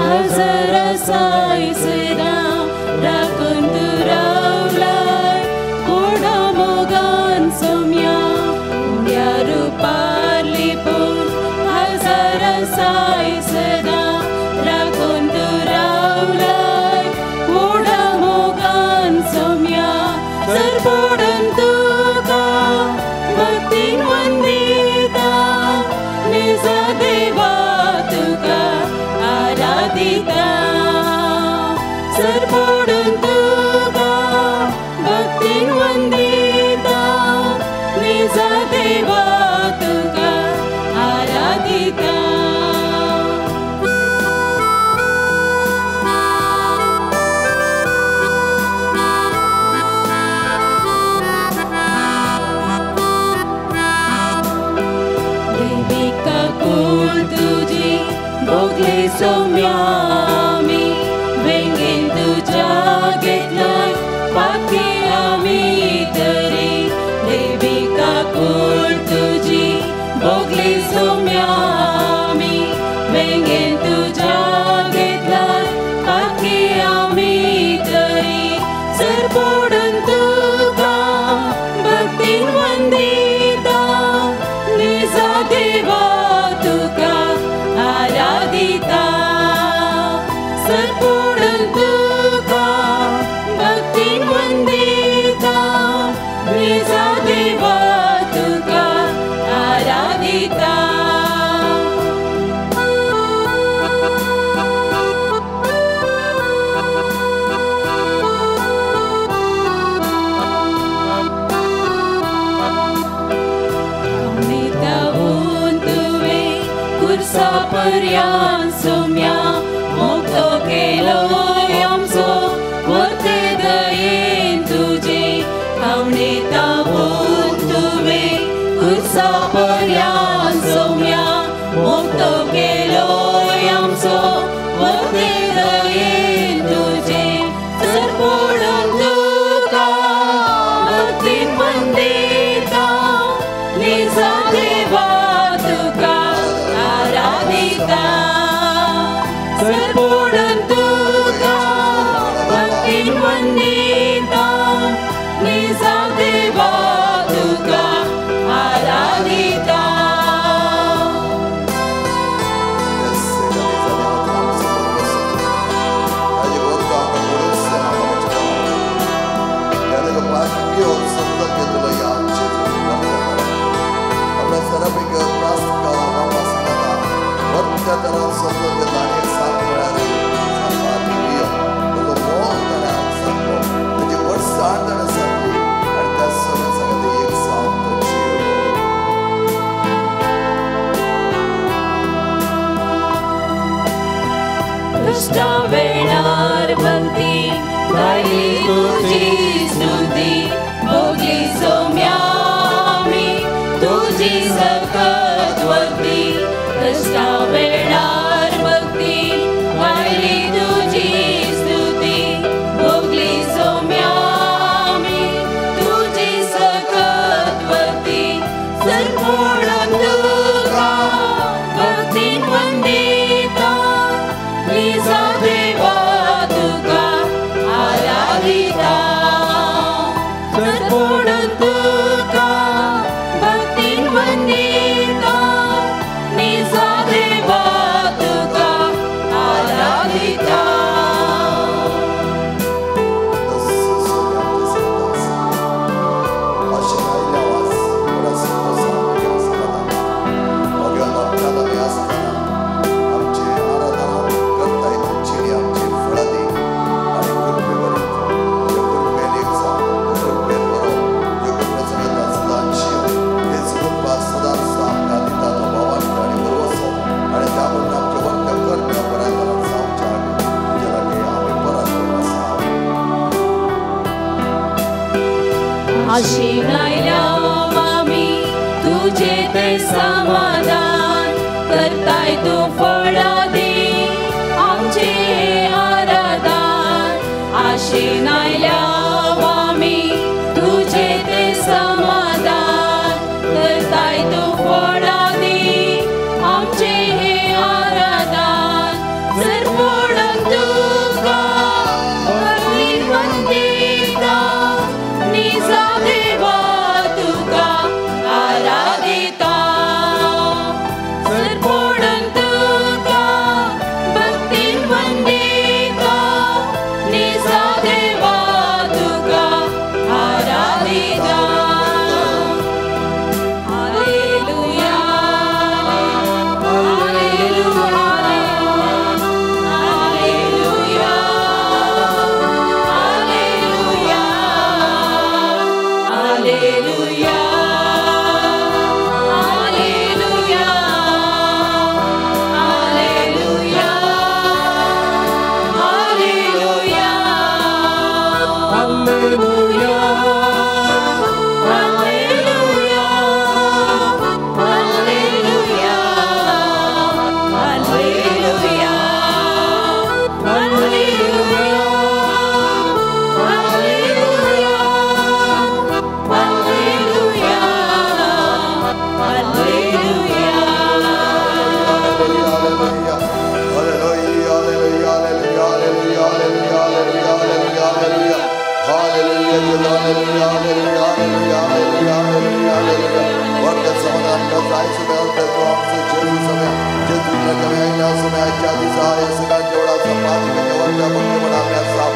हजार आसाय सदां राखून तूं रावलाय कोणा मोगान सोम्या उण्या रुपार लिपून हजार आसाय सदां राखून तूं रावलाय कोणा मोगान सोम्या सरपोडून तुका भक्तीन वंदिता निजा देवा तुका आराधिता सरपोडून तुका भक्तीन वंदिता निजा देवा तुका आराधिता. देविका कूळ तुजी भोगली सोम्या आमी वेंगेन तुज्या घेतलय पाखे आमी तरी देविका कूळ तुजी भोगली सोम्या आमी वेंगेन तुज्या घेतलय पाखे आमी तरी सरपोडून तुका भक्तीन वंदिता निजा देवा तुका आराधिता सरपोडून तुका भक्तीन वंदिता निजा देवा तुका आराधिता. कुर्सा पर्यान सोम्या मुक्तो केलो आमचो वर्ते दयेन तुजे कवणेतावून तुवें कुर्सा पर्यान सोम्या मुक्तो केलो आमचो वर्ते दयेन तुजे सरपोडून तुका भक्तीन वंदिता निजा देवा तुका आराधिता सरपोडून तुका भक्तीन वंदिता निजा देवा तुका आराधिता. दुश्टा वेळार भक्ती गायली तुजी स्तुती भोगली सोम्या आमी तुजी सकत वर्ती कश्टा वेळार भक्ती गायली तुजी स्तुती भोगली सोम्या आमी तुजी सकत वर्ती सरपोडून तुका भक्तीन वंदिता निजा देवा तुका आराधिता सरपोडून तुका भक्तीन वंदिता निजा देवा तुका आराधिता. आशेन आयल्या आमी तुजे ते समाधान करताय तूं फळां दी आमचे आराधन आशेन आयल्या आमी तुजे ते समाधान करताय तूं फळां दी आमचे आराधन. आमकां जाय सुद्दां तो आमचो जेजू सगळ्या जेजूच्या कमी आयल्या सगळ्याच्या दिसा ह्या सगळ्यांच्या वडा पात्र वरत्या भक्तीपणा आमी आसा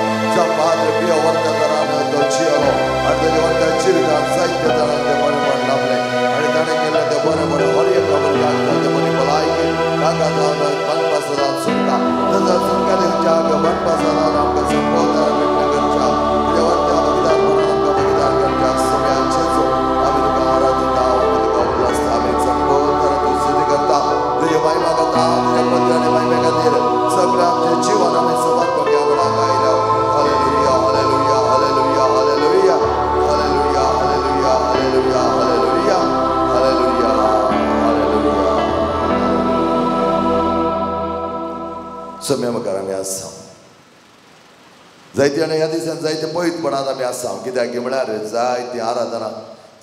पात्र पियो वरत्या तरान तो जियलो आनी ताच्या वरत्या जिवितान जायते जाणांक तें बरेंपण लाभलें आनी ताणें केल्लें तें बरेंपण हर एका भुरग्याक तें बरी भलायकी तांकां जावन बनपासदान सुटका तसोच सुटका दिवच्याक बनपासदान आमकां संपवता भेटणें करच्या तुज्या वरत्या भगिदारपणान आमकां भगिदार करच्या सगळ्या जेजू आमी तुका आराधिता आमी तुका उल्हासता आमी संपवता तूं सिद्ध करता तुजे महिमा करता तुज्या पत्र आनी महिमे खातीर सगळें आमचें जिवन आमी समर्पण म्हणून आयल्या. Hallelujah hallelujah hallelujah hallelujah hallelujah hallelujah hallelujah hallelujah hallelujah hallelujah. सम्या मुखार आमी आसा जायते आनी ह्या दिसान जायते पवित्रपणान आमी आसा कित्याक म्हळ्यार जायती आराधना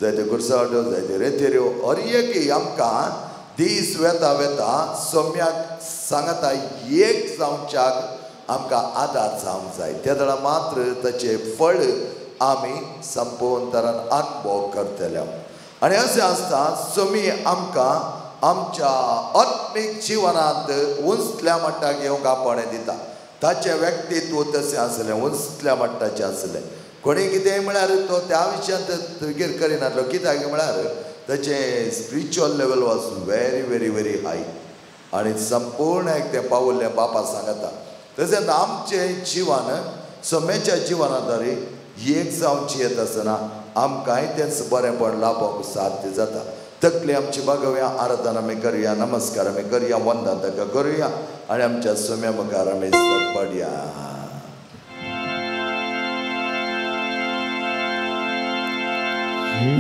जायते गुरसावट्यो जायते रेतेऱ्यो हर एक आमकां दीस वेता वेता सम्याक सांगता एक जावच्याक आमकां आदार जावंक जाय त्या वेळार मात्र ताचें फळ आमी संपूर्ण तरान अनुभव करतले. आनी अशें आसता समी आमकां आमच्या आत्मीक जिवनांत उंचल्या मट्टाक येवंक आपोवणें दिता. ताचें व्यक्तित्व तशें आसलें उंचल्या मट्टाचें आसलें कोणी कितेंय म्हळ्यार तो त्या विशयांत फिकीर करिनासलो कित्याक म्हळ्यार ताचें spiritual level was very very very high आनी संपूर्ण एक तें पावल्लें बापा सांगता. तशेंच आमचें जिवन सम्याच्या जिवना तरी एक जावची येत आसतना आमकांय तेंच बरेंपण लाभोवंक साध्य जाता. तकली आमची बागोवया आराधना आमी करुया नमस्कार आमी करुया वंदन ताका करुया आनी आमच्या सम्या मुखार आमी पडया.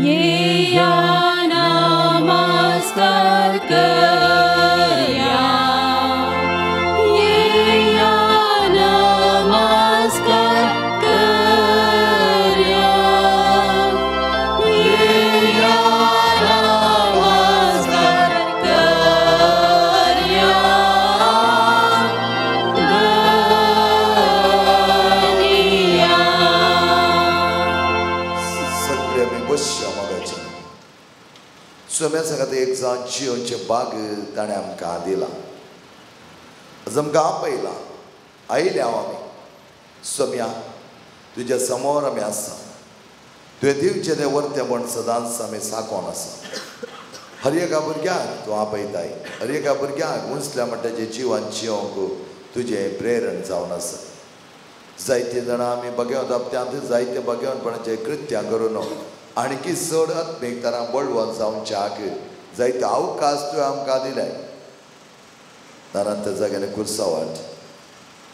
येया नमस्कार करया येया नमस्कार करया येया नमस्कार करया धनिया. सगळे आमी बसया मोगाचे सम्या सांगता एक जावन जियोचें बाग ताणें आमकां दिलां आज आमकां आपयलां आयल्या आमी सम्या तुज्या समोर आमी आसा तुवें दिवचें तें वरतेंपण सदांच आमी साकोन आसा. हर एका भुरग्याक तूं आपयताय हर एका भुरग्याक उंचल्या म्हणटाचें जिवन जियोंक तुजें प्रेरण जावन आसा. जायते जाणां आमी बगेवन दाबत्यांत जायते बगेवनपणाचें कृत्यां करून आणकी चड आत्मीक तरां बळवंत जावच्याक जायते अवकाश तुवें आमकां दिले. दारांत त्या जाग्यार कुर्सावाट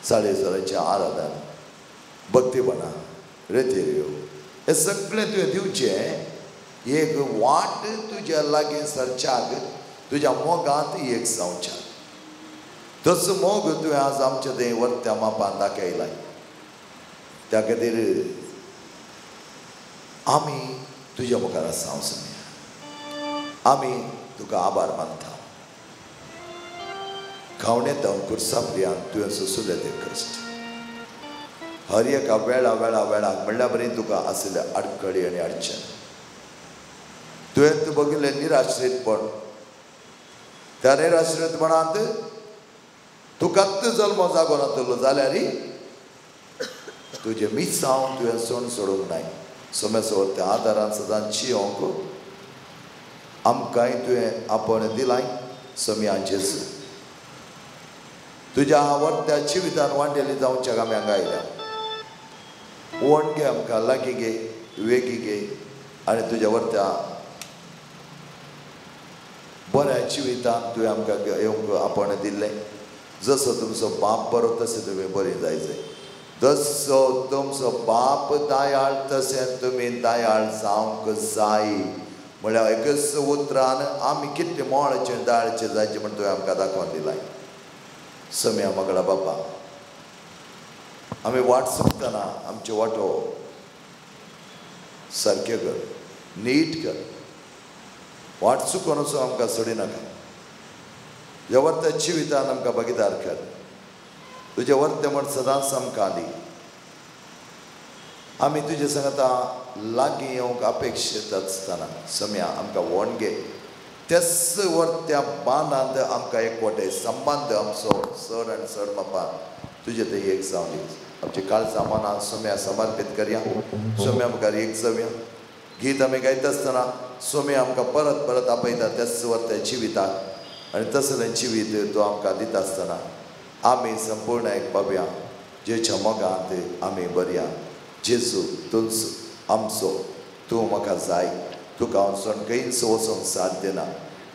साडेसराचें आराधन भक्तीपणा रेतेऱ्यो हें सगळें तुवें दिवचें एक वाट तुज्या लागीं सरच्याक तुज्या मोगांत एक जावच्याक तसो मोग तुवें आज आमच्या थंय वरत्या मापान दाखयलाय. त्या खातीर आमी तुज्या मुखार आसा सम्या आमी तुका आभार मानता. खावणेंत कुर्सा प्रियान तुवें सोंसुले ते कश्ट हर एका वेळा वेळा वेळाक म्हणल्या बरी तुका आशिल्ले आडखळी आनी अडचण तुवें तूं बघिल्लें निराश्रीतपण त्या निराश्रीतपणांत तुकाच जल्म जागो नातलो जाल्यार तुजें मिसांव तुवें सोण सोडूंक नाय. सोम्यासोर त्या आदारान सदांच जियोंक आमकांय तुवें आपोवणें दिलाय सम्या जेजू तुज्या वरत्या जिवितान वांटेली जावच्याक आमी हांगा आयल्या. वण घे आमकां लागीं घे वेगीं घे आनी तुज्या वरत्या बऱ्या जिवितान तुवें आमकां येवंक आपोवणें दिल्लें. जसो तुमचो बाप बरो तशें तुमी बरीं जाय जाय जसो तुमचो बाप दयाळ तशें तुमी दयाळ जावंक जाय. म्हळ्यार एकच उतरान आमी कितले मोळाचे दयाळाचे जायचे म्हण तुवें आमकां दाखोवन दिलाय. सम्या मगळा बापा आमी वाट सोदतना आमच्यो वाटो सारक्यो कर नीट कर वाट चुकोन वचून आमकां सोडिनाका. ह्या वर्त्या जिवितान आमकां भागीदार कर तुजें वर्तें म्हण सदांच आमकां दी. आमी तुजे सांगता लागीं येवंक अपेक्षीत आसतना सम्या आमकां वण घे तेच वर त्या बांदांत आमकां एकवटे संबंद आमचो चड आनी चड बापा तुजे थंय एक जावं दी. आमची काळजां मनां सोम्या समर्पीत करया, सोम्या मुखार एक जावया. गीत आमी गायता आसतना सोम्या आमकां परत परत आपयता त्याच वर त्या जिविताक आनी तसलें जिवीत तो आमकां दिता आसतना आमी संपूर्ण एक पावया जेच्या मोगांत आमी बरया. जेजू तूंच आमचो, तूं म्हाका जाय, तुका हांव सोडून खंयच वचूंक साध्य ना.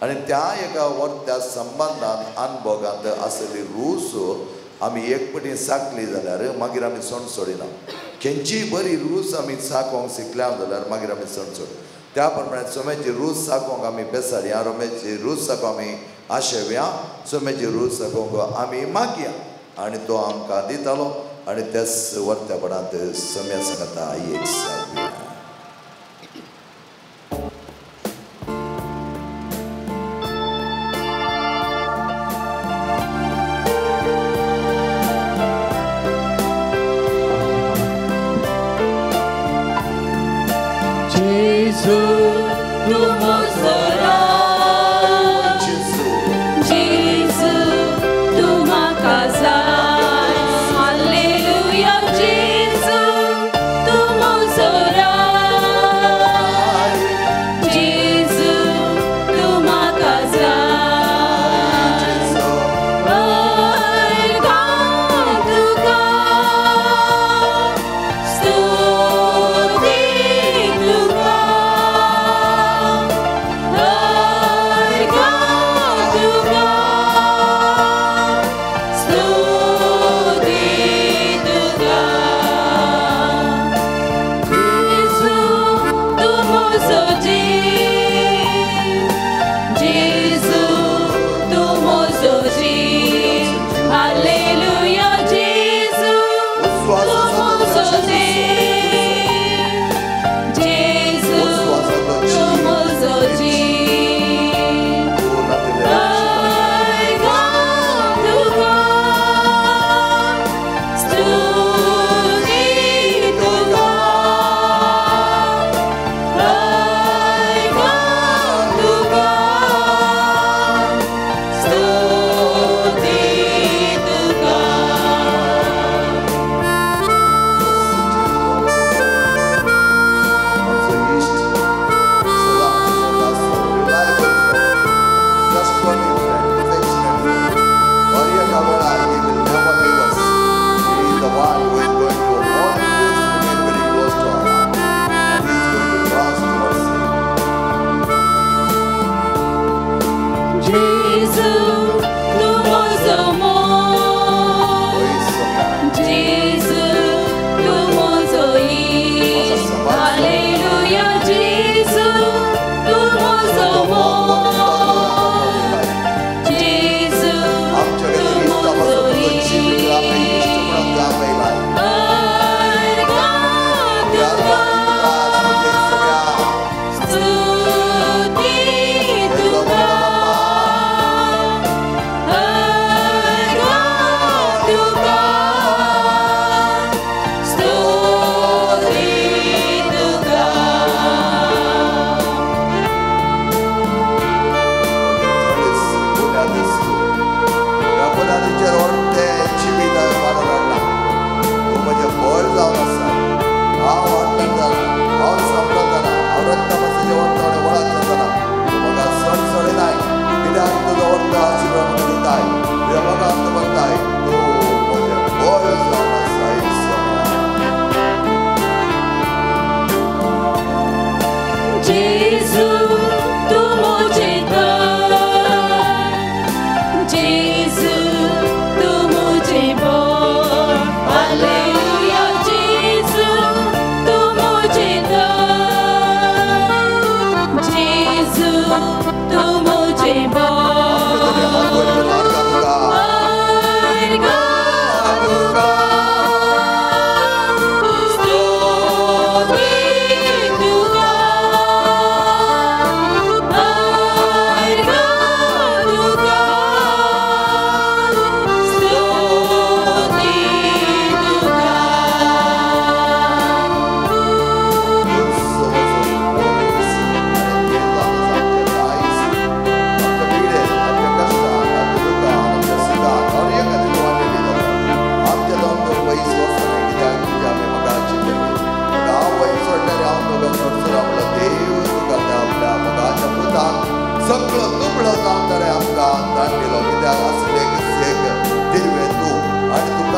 आनी त्या एका वर त्या संबंदान अनभोगांत आसली रूस आमी एक पटी साकली जाल्यार मागीर आमी सण सोडिना. खंयचीय बरी रूस आमी साकोंक शिकल्या जाल्यार मागीर आमी सण सोड. त्या प्रमाणे सोम्याची रूस साकोंक आमी बेसारया, रोम्याची रूस साकोंक आमी आशेवया, सोम्याची रूस साकोंक आमी मागया आनी तो आमकां दितालो आनी त्याच वर्त्यापणांत सोम्या सांगता एक जावया. स्तुति तुका।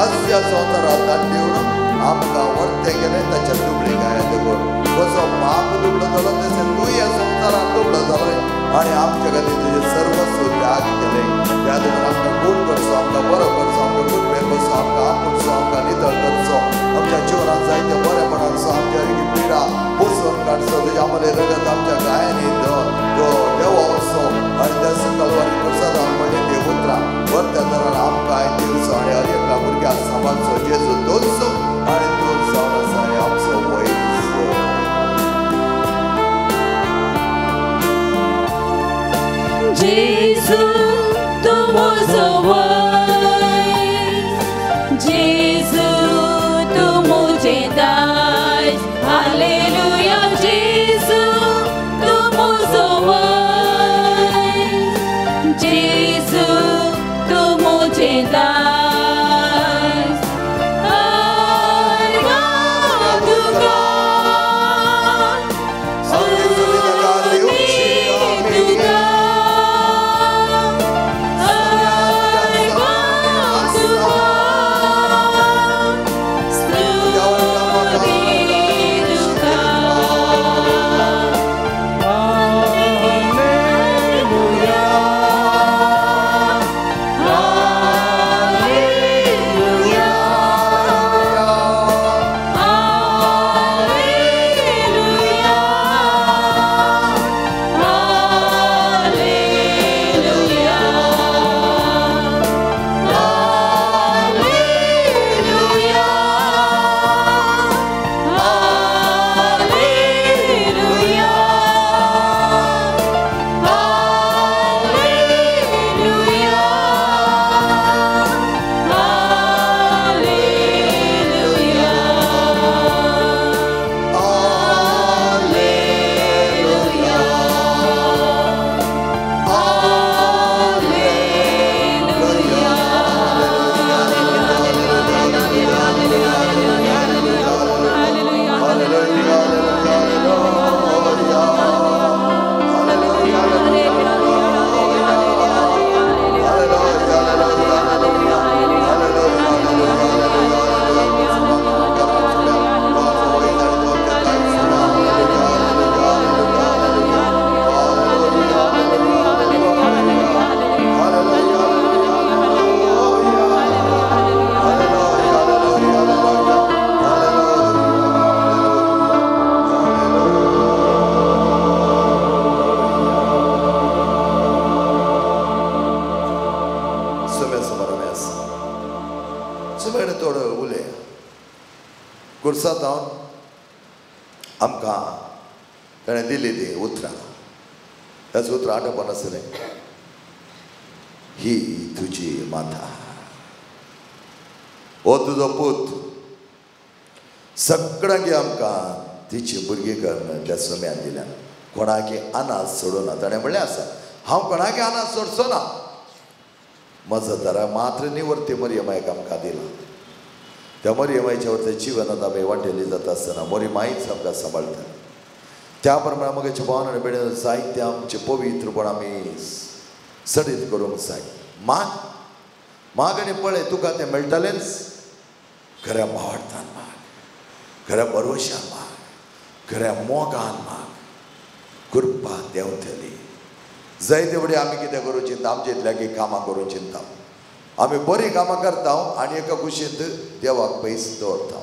ताच्या संवसारात धाडून आमकां वर्तें केलें ताच्या दुबळी गाया देखून कसो बाप दुबळो जालो तशें तूं ह्या संवसारात दुबळो जालो आनी आमच्या खातीर तुजें सर्वस्व त्याग केलें. त्या देखून आमकां गूण करचो, आमकां बरो करचो, आमकां गुडपेर करचो, आमकां आपुडचो, आमकां नितळ करचो, आमच्या जिवनांत जायते बरेपणाचो आमच्या पिडा पोसून काडचो. तुज्या आमले रगत आमच्या गायांनी तो देवोचो आनी त्या कलवारी प्रसादान म्हणजे ते उतरां वरत्या तरान आमकां दिवचो आनी हर एका भुरग्याक सांबाळचो. जेजू दोनसो आनी तूं जावन आसा आमचो वैज. जेजू तूं म्हजो वैज, जेजू तूं म्हजें दायज. हालेलुया जेजू तूं म्हजो वैज, जेजू तूं म्हजें दायज. अर्गां तुका स्तुती तुका, कुर्सांत आमकां ताणें दिली ती उतरां, त्याच उतरां आठवपाक नासलें. ही तुजी माता, हो तुजो पूत, सगळ्यांक आमकां तिची भुरगीं करून त्या सम्यान दिल्या. कोणाकी अनाज सोडूना. ताणें म्हणलें आसा, हांव कोणाकी अनाज सोडचो ना, म्हजो दरा मात्र निवर्ती मरियमायक आमकां दिला. त्या मरियमायच्या वरते जिवनांत आमी वांटेली जाता आसतना मरियमायच आमकां सांबाळटा. त्या प्रमाणे मगेचे भावन आनी भयणीन जायते आमचें पवित्रपण आमी सडीत करूंक जाय. माग माग आनी पळय तुका तें मेळटलेंच. खऱ्या भावार्थान माग, खऱ्या भरवशान माग, खऱ्या मोगान माग, कृपा देंवतली. जायते फुडें आमी कितें करूं चिंता, आमचे इतल्याकी कामां करूं चिंता. आमी बरीं कामां करता आनी एका कुशींत देवाक पयस दवरता,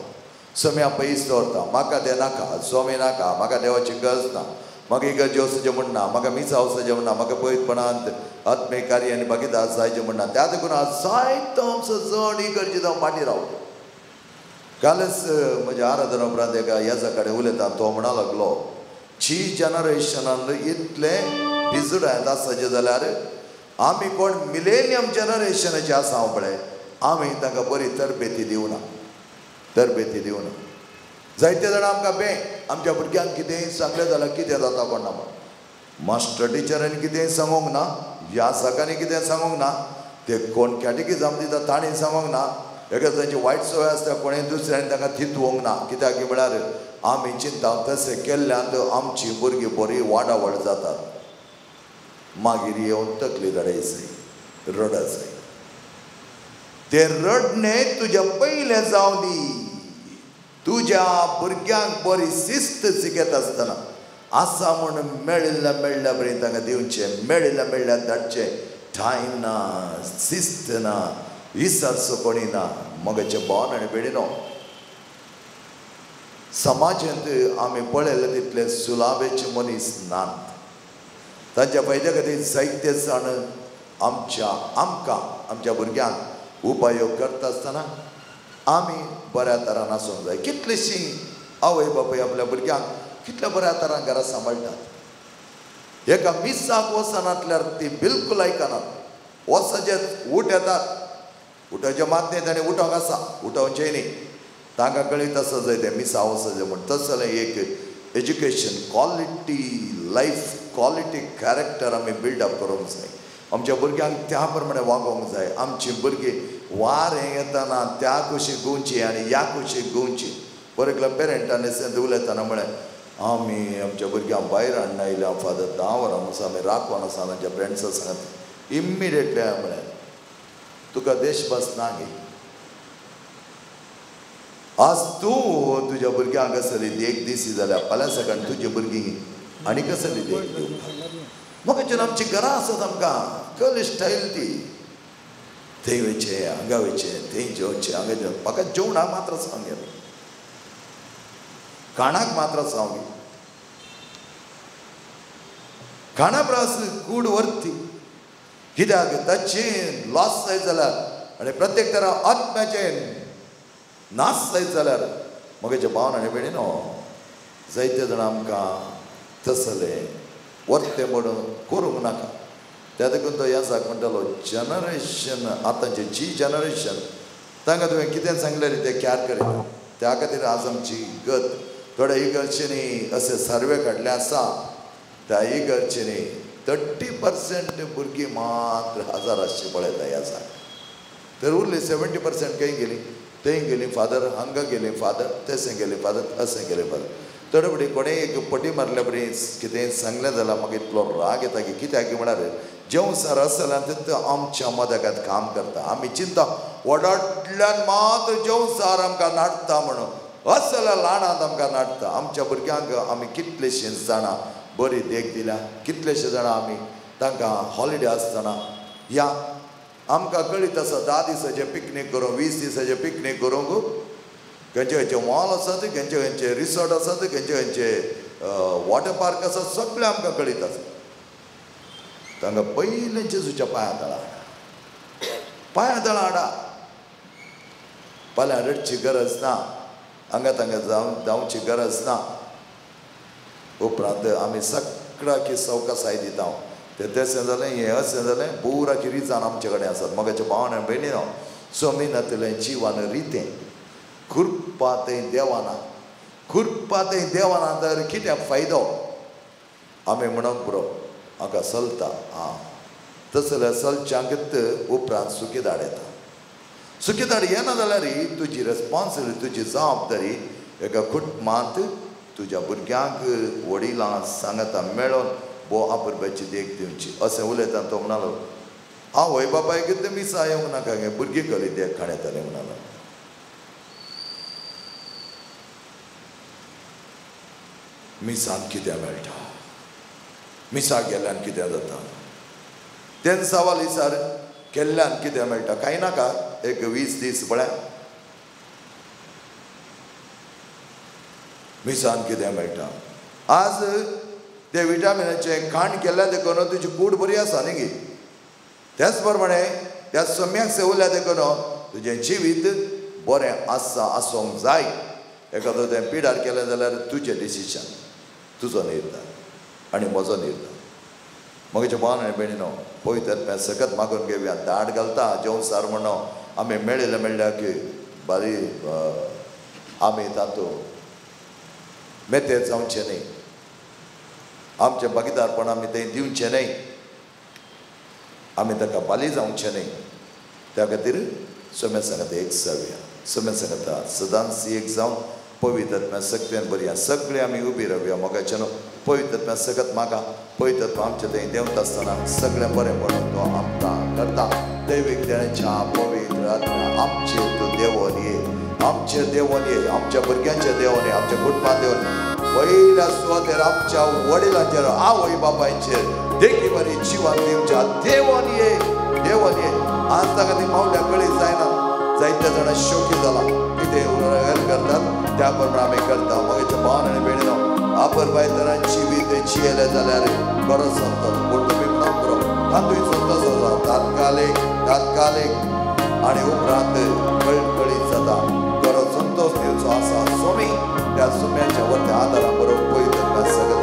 सम्या पयस दवरता. म्हाका तें नाका, स्वामी नाका, म्हाका देवाची गरज ना, म्हाका इगर्जे वचचें म्हण ना, म्हाका मिसा वचचें म्हण ना, म्हाका पवित्रपणांत आत्मीक कार्य आनी भागीदार जायचें म्हण ना. त्या देखून आज जायतो आमचो जण इगर्जे जावन फाटीं रावलो. कालच म्हज्या आराधना उपरांत एका याजा कडेन उलयता, तो म्हणा लागलो, जी जनरेशनान इतलें भिजुडांत आसचें जाल्यार आमी कोण मिलेनियम जनरेशनाचे आसा हांव पळय, आमी तांकां बरी तरबेती दिवना, तरबेती दिवना. जायते जाणां आमकां बे आमच्या भुरग्यांक कितेंय सांगलें जाल्यार कितें जाता कोण ना, मास्टर टिचरांनी कितेंय सांगूंक ना, ह्या सकाळी कितें सांगूंक ना, ते कोण कॅटेकिजम दिता तांणी सांगूंक ना, एका तांची वायट संवय आसता कोणें दुसऱ्यांनी तांकां थितवंक ना. कित्याक म्हळ्यार आमी चिंता तशें केल्ल्यान आमची भुरगीं बरी वाडावळ जातात. मागीर येवन तकली रडायची, रडत जाय. ते रडणे तुज्या पयलें जावं दी. तुज्या भुरग्यांक बरी शिस्त शिकयता आसतना आसा म्हूण मेळिल्ल्या मेळ्ळ्या बरें तांकां दिवचें, मेळिल्ल्या मेळ्ळ्या धाडचें. ठायम ना, शिस्त ना, विसरचो कोणी ना. मगाचे भावन आनी भयणीनो, समाजांत आमी पळयले तितले सुलावेचे मनीस नात. तांच्या फायद्या खातीर जायते जाण आमच्या आमकां आमच्या भुरग्यांक उपायोग करता आसतना आमी बऱ्या तरान आसूंक जाय. कितलीशीं आवय बापूय आपल्या भुरग्यांक कितल्या बऱ्या तरान घरा सांबाळटात. एका मिसाक वचनातल्यार ती बिलकूल आयकनात. वचचे उठ येतात, उठोवचें मात न्ही, ताणें उठोवंक आसा, उठोवचें न्ही. तांकां कळीत आसा जाय तें मिसा वचचें म्हूण. तशें जाल्यार एक education quality life, quality character आमी बिल्डअप करूंक जाय. आमच्या भुरग्यांक त्या प्रमाणे वागोवंक जाय. आमची भुरगीं वारें येतना त्या कुशीक गुंवची आनी ह्या कुशीक गुंवची. फॉर एकल्या पेरंटान उलयतना म्हळें आमी आमच्या भुरग्यांक भायर हाडना आयल्या फादर, 10 वरां म्हणसर आमी राखून आसा तांच्या फ्रेंड्सां सांगत. इमिडिएटली हांवें म्हळें तुका देशभास ना गे. आज तूं तुज्या भुरग्यांक कसली देख दिसी जाल्यार फाल्यां सकाळी तुजी भुरगीं आनी कसली देख दिवपाक. म्हाका आमची घरां आसात, आमकां कल स्टायल ती थंय वयचें, हांगा वयचें, थंय जेवचें, हांगा जेवचें. म्हाका जेवणाक मात्र सांग, खाणाक मात्र सांग. खाणा प्रास कूड व्हरती कित्याक ताची लॉस जायत जाल्यार आनी प्रत्येक तरा आत्म्याचें नाश जायत जाल्यार म्हगेचे भावन आनी भयणीनो, जायते जाणां आमकां तसलें वर्तें म्हणून करूंक नाका. त्या देखून तो ह्या म्हणटालो जनरेशन आतांचे जी जनरेशन तांकां तुवें कितें सांगलें तें कॅर करिना. त्या खातीर आज आमची गत थोड्या इगर्जींनी अशे सर्वे काडले आसा. त्या इगर्जींनी 30% भुरगीं मात्र हजार आसची पळयता ह्या जाग. तर उरली 70% खंय गेली? थंय गेली फादर, हांगा गेली फादर, तशें गेले फादर, अशें गेले फादर. थोडे फावटी कोणें एक पटी मारल्या बरी कितें सांगलें जाल्यार म्हाका इतलो राग येता की कित्याक म्हळ्यार जेवण सर आसल्यार तितू आमच्या मदकात काम करता. आमी चिंता वडांतल्यान मात जेवण सार आमकां नाडटा म्हणून, असल्या ल्हानांत आमकां नाडटा. आमच्या भुरग्यांक आमी कितलेशीं जाणां बरी देख दिल्या, कितलेशे जाणां आमी तांकां हॉलिडे आसतना या आमकां कळीत आसा 10 दिसाचें पिकनीक करूंक, 20 दिसाचें पिकनीक करूंक खंयचे खंयचे मॉल आसात, खंयचे खंयचे रिसॉर्ट आसात, खंयचे खंयचे वॉटर पार्क आसात, सगळें आमकां कळीत आसा. तांकां पयलें जेजूच्या पांया तळा हाडा, पांया तळा हाडा. फाल्यां रडची गरज ना, हांगा तांकां जावची गरज ना. उपरांत आमी सगळ्याकी सवकासाय दिता. तें तशें जालें, हें अशें जालें, बुराची रिजान आमचे कडेन आसात. मगाचे भावन आनी भयणीनो, सोमिनातलें जिवान रितें खुरपा थंय देवाना, खुरपा थंय देवाना तर कितें फायदो? आमी म्हणूंक पुरो हांगा चलता. आं, तशें जाल्यार चलच्यांकच उपरांत सुकेदाड येता. सुकेदाड येना जाल्यार तुजी रेस्पोन्सिबिलिटी, तुजी जबाबदारी एका कुटुंबांत तुज्या भुरग्यांक वडिलां सांगता मेळोन बो आपुरब्याची देख दिवची. अशें उलयता तो म्हणालो आवय बापायक ते मिसा येवंक नाका गे, भुरगीं कली देख खाणेताले म्हणालो. मिसान कितें मेळटा, मिसा गेल्यान कितें जाता, तेन सवाल विचार केल्ल्यान कितें मेळटा? कांय नाका, एक 20 दीस पळय मिसान कितें मेळटा. आज ते विटामिनाचें खाण केल्ल्या देखून तुजी कूड बरी आसा न्ही गे. त्याच प्रमाणे त्या सम्याक सेवल्या देखून तुजें जिवीत बरें आसा, आसूंक जाय. एखादो तें पिडार केलें जाल्यार तुजें डिसिजन, तुजो निर्धार आनी म्हजो निर्धार. म्हगेचे भावन आनी भयणीनो, पवित्र आत्म्या सकत मागून घेवया. दाट घालता जेवण सार म्हणो आमी मेळिल्लें मेळ्ळ्या की बारी आमी तातूंत मेतेर जावचें न्ही, आमचें भागीदारपण आमी तें दिवचें न्हय, आमी ताका बाली जावचें न्हय. त्या खातीर सोम्या सांगता एक जावया, सोम्या सांगता सदांच एक जावन पवित्र आत्म्या सगळ्यान बरया. सगळे आमी उबी रावया मोगाच्यान. पवित्र आत्म्या सकत मागा, पवित्र आत्मा आमच्या थंय देंवता आसतना सगळें बरें पडून तो आमकां करता. दैवीक देण्याच्या पवित्र आत्म्या आमचे देवन ये, आमच्या भुरग्यांचे देवन ये, आमच्या कुटुंबान देवन, पयल्या सुवातेर आमच्या वडिलांचेर आवय बापायचेर देखी बरी जिवन दिवच्या देवन ये, देवन ये. आज ताका ती मावल्या कळी जायना, जायत्या जाणां शोकी जाला, कितें करतात त्या प्रमाणे आमी करता. मगेच्या भावान आनी भयणीनो आपर बायतरां जिवीत जियेलें जाल्यार बरो संतोष, पूण तुमी म्हणून बरो तातूंय संतोष आसा, तात्कालीक तात्कालीक आनी उपरांत कळकळीत जाता. बरो संतोष दिवचो आसा सोमी त्या सुम्याच्या वरत्या आदारा बरोबर पळयत सगळें.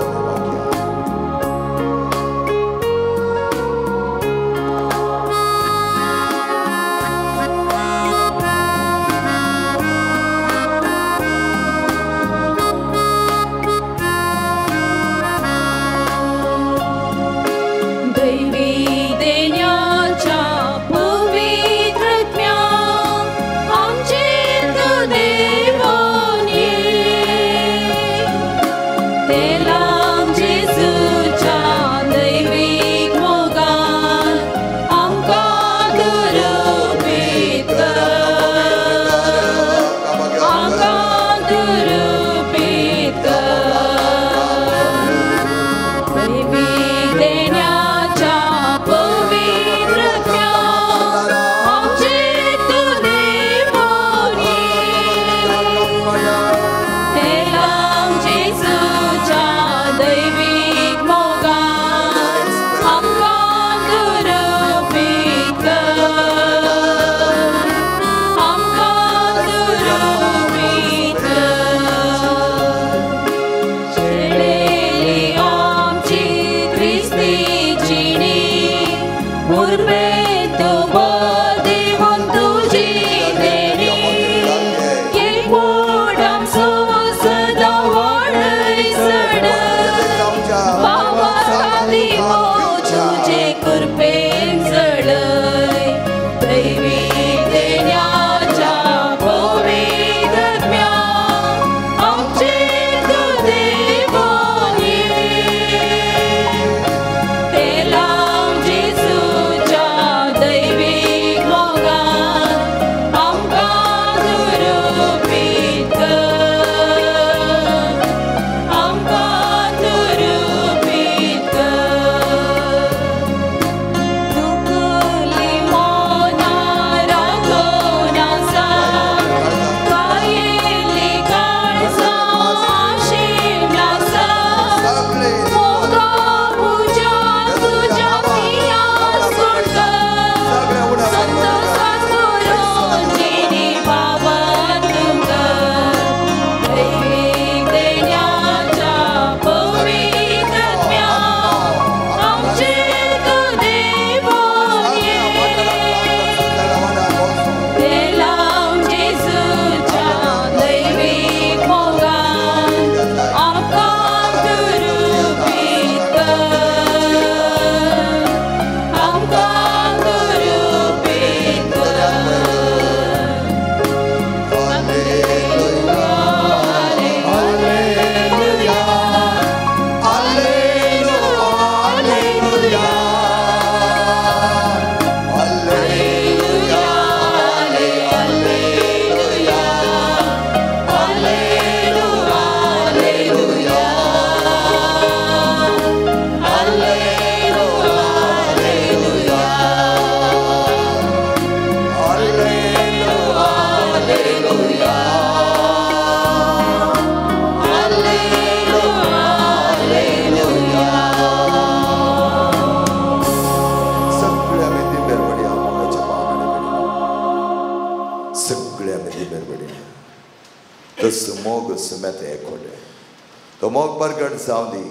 तो मोग परगट जावं दी,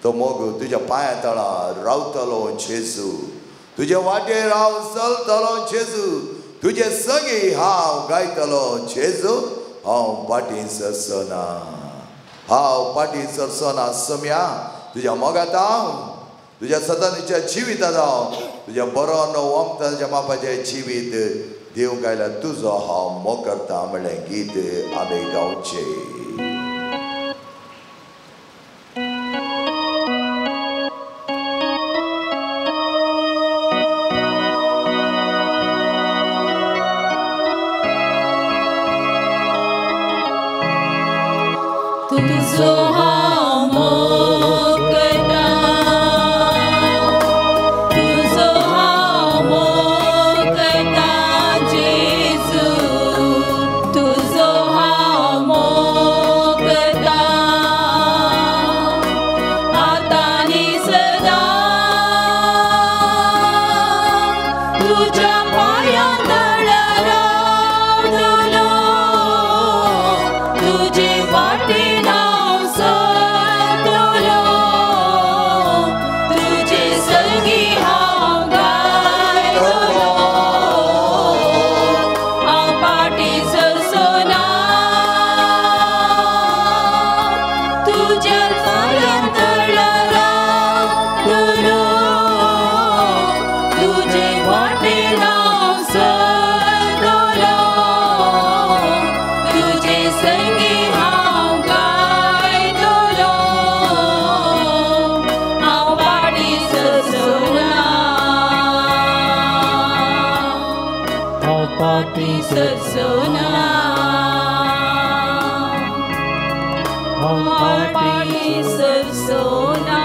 तो मोग तुज्या पांया तळा रावतलो जेजू, तुजे वाटेर हांव चलतलो जेजू, तुजे संगी हांव गायतलो जेजू, हांव फाटीं सरचो ना, हांव फाटीं सरचो ना. सम्या तुज्या मोगांत हांव, तुज्या सदांच्या जिवितांत हांव, तुज्या बरो न्हू ओमताच्या बापाचें जिवीत दिवंक आयल्या तुजो हांव मोग करता म्हणलें गीत आमी गावचें. हांव पापी सरसोना, हांव पापी सरसोना.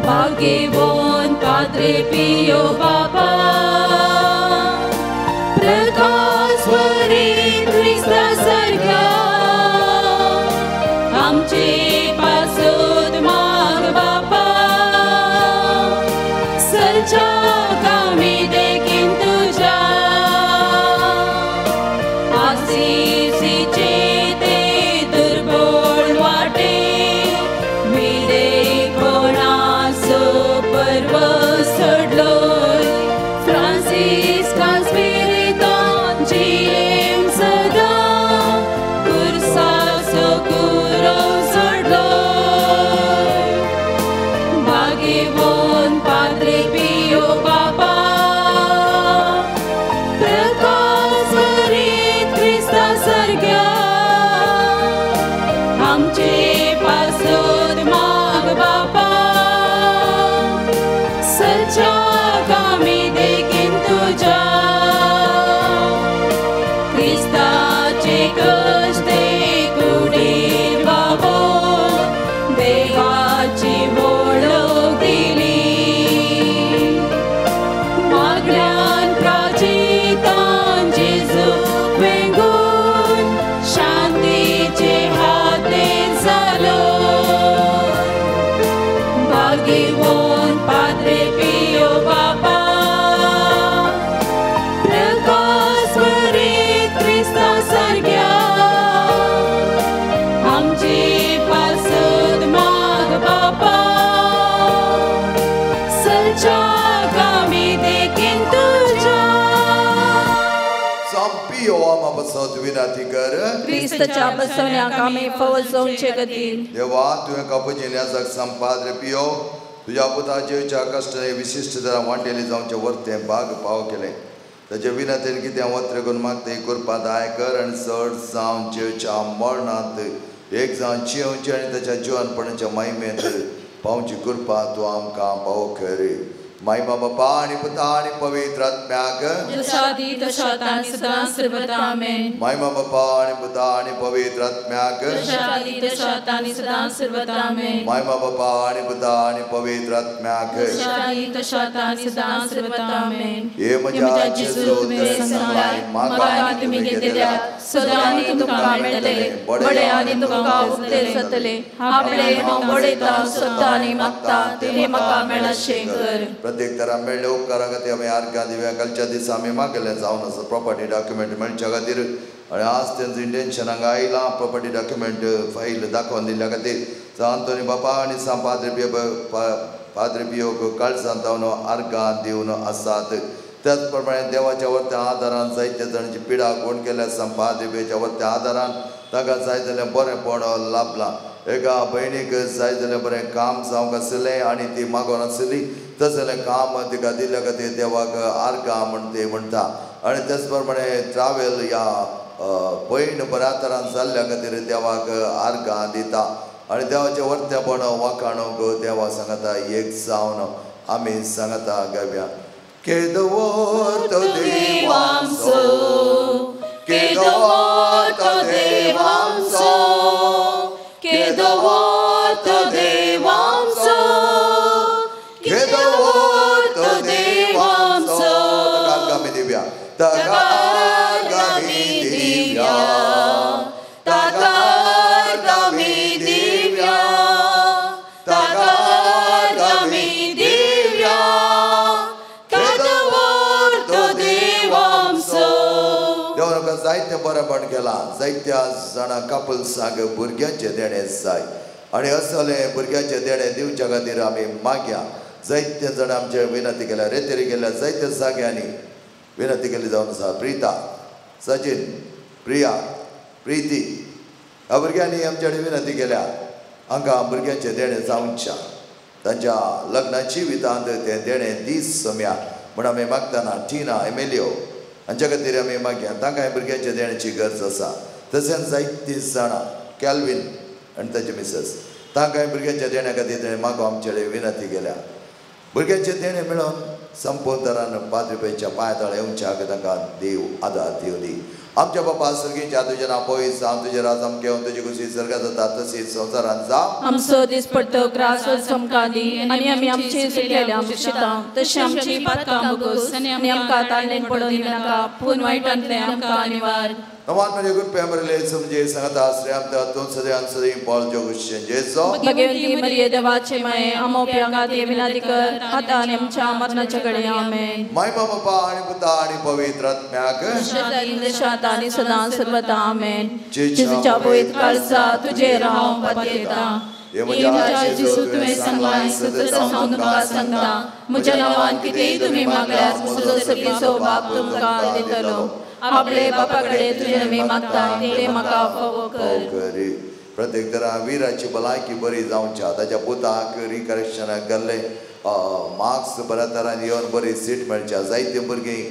भाग्यवान पाद्रे पियो बाबा, प्रकाश वरी क्रिस्ता सारक्या, आमचे पासत माग बापा, सलच्या कामी देखीन तुज्या, आसिसीचे ते दुर्बळ वाटे, विदेपणाचो पर्व सोडलो, फ्रांसिस्कान स्पिरितान जियेम सदां, कुर्साचो कुरो सोडलो. भाग्यवान पाद्रे पियो बाबा, प्रकाश वरीत क्रिस्ता सारक्या, आमचे पासत माग बापा, सलच्या कामी देखीन तुज्या, क्रिस्ताचे कश्टे कुडीर बाबो, देवाची वळख दिली, मागण्यान प्राचितान जेजूक वेंगून शांतीचे हातेर जालो. भाग्यवान पाद्रे पियो बाबा, प्रकाश वरीत क्रिस्ता सारक्या, आमचे पासत माग बापा, सलच्या कामी देखीन तुज्या. संपियो आमा पासत विनंती कर. क्रिस्ताच्या बसवण्याक आमी फावो जावचे खातीर. देवा, तुवें कापुचीन याजक सांग पाद्रे पियो तुज्या पुताच्या कश्टांनी विशिश्ट तरा वांटेली जावचें वर्तें भाग पाव केलें. ताचे विनंतीन कितें वत्र करून मागता कृपा दाय कर आनी चड जावन जेवच्या मरणांत एक जावन जियेवचें आनी ताच्या जिवनपणाच्या महिमेंत पावची कृपा तूं आमकां पाव कर. महिमा बापा आनी पुता आनी पवित्र आत्म्याक. जसा आदी तशा आतां आनी सदां सर्वदा. आमेन. महिमा बापा आनी पुता आनी पवित्र आत्म्याक. जसा आदी तशा आतां आनी सदां सर्वदा. आमेन. महिमा बापा आनी पुता आनी पवित्र आत्म्याक. जसा आदी तशा आतां आनी सदां सर्वदा. आमेन. हे म्हज्या जेजू, तुवें सांगलां, म्हाका आनी तुमी घेतल्या सदां आनी तुमकां मेळटले, बडे आनी तुमकां उक्ते जातले. आपले हांव बडयतां, सोदतां आनी मागतां तें म्हाका मेळशें कर. प्रत्येक तरा मेळ्ळे उपकारा खातीर आमी आर्गां दिवया. कालच्या दिसा आमी मागयलें जावन आसा प्रॉपर्टी डॉक्युमेंट मेळच्या खातीर आनी आज तेंचो इंटेन्शन हांगा आयलां प्रॉपर्टी डॉक्युमेंट फायल दाखोवन दिल्ल्या खातीर. आंतोनी बापा आनी सांग पाद्रे पियो पाद्रे पियोक काळजांत जावन आर्गां दिवन आसात. त्याच प्रमाणे देवाच्या वरत्या आदारान जायत्या जाणांची पिडा कोण केल्या सांग पाद्रे पियोच्या वरत्या आदारान तांकां जाय जाल्यार बरेंपण लाभलां. एका भयणीक जाय जाल्यार बरें काम जावंक आशिल्लें आनी ती मागोन आशिल्ली, तसलें काम तिका दिल्ल्या खातीर देवाक आर्गां म्हण ती म्हणटा. आनी त्याच प्रमाणे ट्रावेल ह्या भयण बऱ्या तरान जाल्ल्या खातीर देवाक आर्गां दिता आनी देवाचें वरतेपण वाखाणूंक देवा सांगता एक जावन आमी सांगता गावया. केदो तो देवांचो, केदो तो देवांचो, केदो तो देवांचो, केदो तो देवांचो. ताका आमी दिव्या, ताका आमी दिव्या, ताका आमी दिव्या, ताका आमी दिव्या, केदो तो देवांचो. देवान आमकां जायतें बरेंपण केलां. जायत्या जाणां कपल्सांक भुरग्यांचें देणें जाय आनी असलें भुरग्यांचें देणें दिवच्या खातीर आमी मागया. जायते जाणां आमचे विनंती केल्या, रेतेरी केल्या, जायत्या जाग्यांनी विनंती केली जावन आसा. प्रिता, सचिन, प्रिया, प्रिती ह्या भुरग्यांनी आमच्या कडेन विनंती केल्या हांकां भुरग्यांचें देणें जावच्या, तांच्या लग्नाची जिवितांत तें देणें दीस सम्या म्हूण आमी मागतना. टिना, एमेलियो हांच्या खातीर आमी मागया, तांकां भुरग्यांच्या देण्याची गरज आसा. तशेंच जायतीं जाणां कॅल्वीन आनी ताचे मिसेस तांकां भुरग्यांच्या देण्या खातीर ताणें मागो आमचे कडेन विनंती केल्या. भुरग्यांचें देणें मेळोवन संपूर्ण तरान पाद्री पेच्या पांय तळ येवच्याक तांकां देव आदार दिवं दी. आमच्या बापा सर्गीच्या तुजें नांव पवित्र जावं, तुजें राज आमकां येवन, तुजी खुशी स्वर्गात जाता तशीच संवसारांत जावं. आमचो दिसपट्टो ग्रास आमकां दी आनी आमी आमची चुकलेल्या शितां तशी आमची पातकां भोगोस आनी आमकां ताळणेन पडोवन दिनाका, पूण वायटांतलें आमकां निवार. नवान मरे कृपया मरले समजे सांगता आश्रय आमच्या तूं सदैव सदैव पावल जोगुशें जेजो. भगवंती मरिये देवाचे माये आमोप्या खातीर विनंती कर आतां आनी आमच्या मरणाच्या घडये. आमेन. महिमा बापा आनी पुता आनी पवित्र आत्म्याक देशांत आनी सदां सर्वदा. आमेन. जेजूच्या पवित्र काळजा तुजेर हांव पातयेतां. म्हज्या जेजू तुवें सांगलां सदां हांव तुमकां सांगता, म्हज्या नांवान कितेंय तुमी मागल्यार म्हजो सर्गीचो बाप तुमकां दितलो. आपले बापा कडेन तुजें आमी मागता तें म्हाका फावो कर. प्रत्येक तरा विराची भलायकी बरी जावच्या, ताच्या पुताक रिकरेक्शनाक गेल्ले मार्क्स बऱ्या तरान येवन बरी सीट मेळच्या. जायते भुरगीं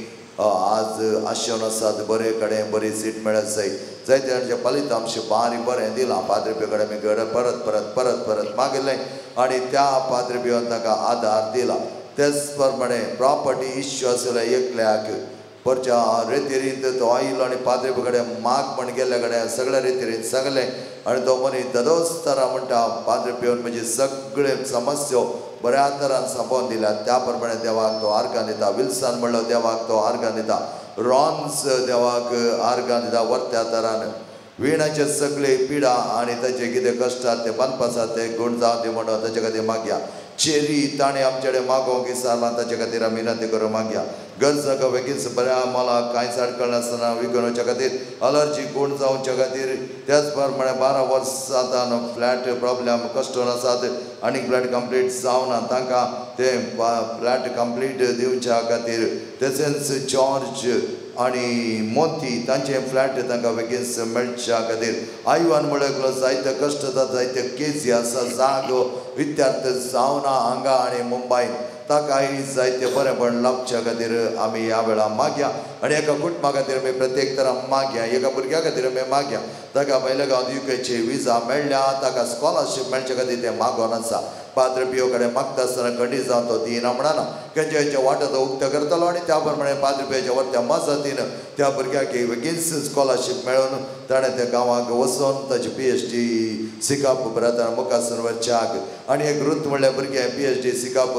आज आशेवन आसात बरे कडेन बरी सीट मेळत जाय. जायते जाणांचें फलितांश बारी बरें दिलां. पाद्री कडेन आमी परत परत परत परत मागिल्लें आनी त्या पाद्री पिवन ताका आदार दिला. तेच प्रमाणे प्रॉपर्टी इश्यू आशिल्ल्या एकल्याक परच्या रेतिरींत तो आयलो आनी पाद्री कडेन माग म्हण गेल्ल्या कडेन सगळ्या रेतिरींत सांगलें आनी तो मनीस ददोस तरा म्हणटा पाद्री पिवन म्हजी सगळे समस्यो बऱ्या तरान सांपोवन दिल्या. त्या प्रमाणे देवाक तो आर्गां दिता. विल्सन म्हणलो देवाक तो आर्गां दिता. रॉन्स देवाक आर्गां दिता वर्त्या तरान. विणाचे सगळे पिडा आनी ताचे कितें कश्ट आसात ते बांदपा आसात ते गूण जावं दी म्हणून ताचे खातीर मागया. चेरी ताणें आमचे कडेन मागोवंक विसरलां ताचे खातीर आमी विनंती करूं मागया. गरजाक बेगीन बऱ्या मोलाक कांयच आडखळ नासतना विकून वचच्या खातीर, अलर्जी गूण जावच्या खातीर. त्याच प्रमाणे 12 वर्सां आतां फ्लॅट प्रॉब्लम कस्टमर आसात आनी फ्लॅट कंप्लीट जावना तांकां ते फ्लॅट कंप्लीट दिवच्या खातीर. तशेंच जॉर्ज आनी मोती तांचे फ्लॅट तांकां बेगीन मेळच्या खातीर. आयवान म्हणल्यार जायते कश्ट जाता, जायते केजी आसा, जागो विद्यार्थ जावना हांगा आनी मुंबयन ताकाय जायते बरेंपण लाभच्या खातीर आमी ह्या वेळार मागया. आनी एका कुटुंबा खातीर आमी प्रत्येक तरा मागया. एका भुरग्या खातीर आमी मागया. ताका भायल्या गांवांत युकेची विजा मेळ्ळ्या, ताका स्कॉलरशीप मेळचे खातीर तें मागोन आसा. पाद्र पियो कडेन मागता आसतना खंडीत जावन तो दिना म्हणना, खंयच्या खंयच्या वाटो तो उक्तो करतलो आनी त्या प्रमाणे पाद्र पियोच्या वरत्या मजतीन त्या भुरग्याक बेगीन स्कॉलरशीप मेळून ताणें त्या गांवाक वचून ताची PhD शिकप बऱ्या मुखार वरच्याक. आनी एक रुत म्हणल्यार भुरगें PhD शिकप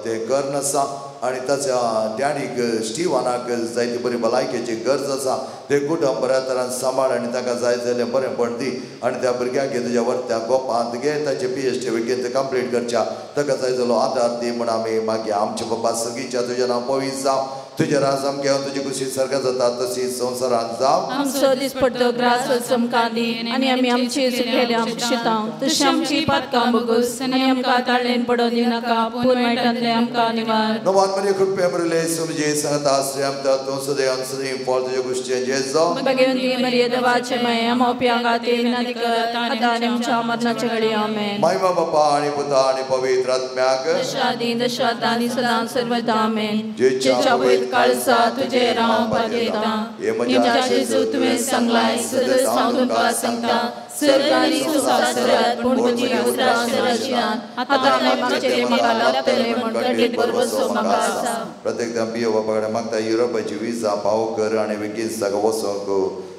तें करनासा आनी ताच्या डॅडीक स्टिवनाक जायती बरी भलायकेची गरज आसा. ते कुटुंब बऱ्या तरान सांबाळ आनी तांकां जाय जाल्यार बरेंपण दी आनी त्या भुरग्यांक तुज्या वरत्या गोपांत घे, ताचे PhD बेगीन कंप्लीट करच्या, ताका जाय जालो आदार दी म्हण आमी मागीर. आमच्या बाबा सर्गीच्या तुजें नांव पवित्र जावं, तुजें राज आमकां येवन, तुजी खुशी स्वर्गात जाता तशी संवसारांत जावं. आमचो दिसपट्टो ग्रास आमकां दी आनी आमी आमची चुकलेल्या शितां तशी आमची पातकां भोगोस आनी आमकां ताळणेन पडोवन दिनाका, पूण वायटांतलें आमकां निवार. नवान मरे कृपया मरले समजे सांगता आश्रय आमच्या तूं सदैव सदैव पावल तुज्या गोश्टीचें जेजो. भगवंती मरिये देवाचे माये आमोप्या खातीर विनंती कर आतां आनी आमच्या मरणाच्या घडये. आमेन. महिमा बापा आनी पुता आनी पवित्र आत्म्याक दशादी दशात आनी सदां सर्वदा. आमेन. जेच्या पवित्र काळजा तुजेर हांव पातयेतां. म्हज्या जेजू तुवें सांगलां सदांच हांव तुमकां सांगता, स्वर्ग आनी संवसारांत पूण म्हजी उतरां सराशिनात. आतां हांवें मागचें म्हाका लाभतलें म्हूण खंडीत भरवंसो म्हाका आसा. प्रत्येक पियो बापा कडेन मागता युरोपाची विजा पाव कर आनी बेगीन ताका वचोंक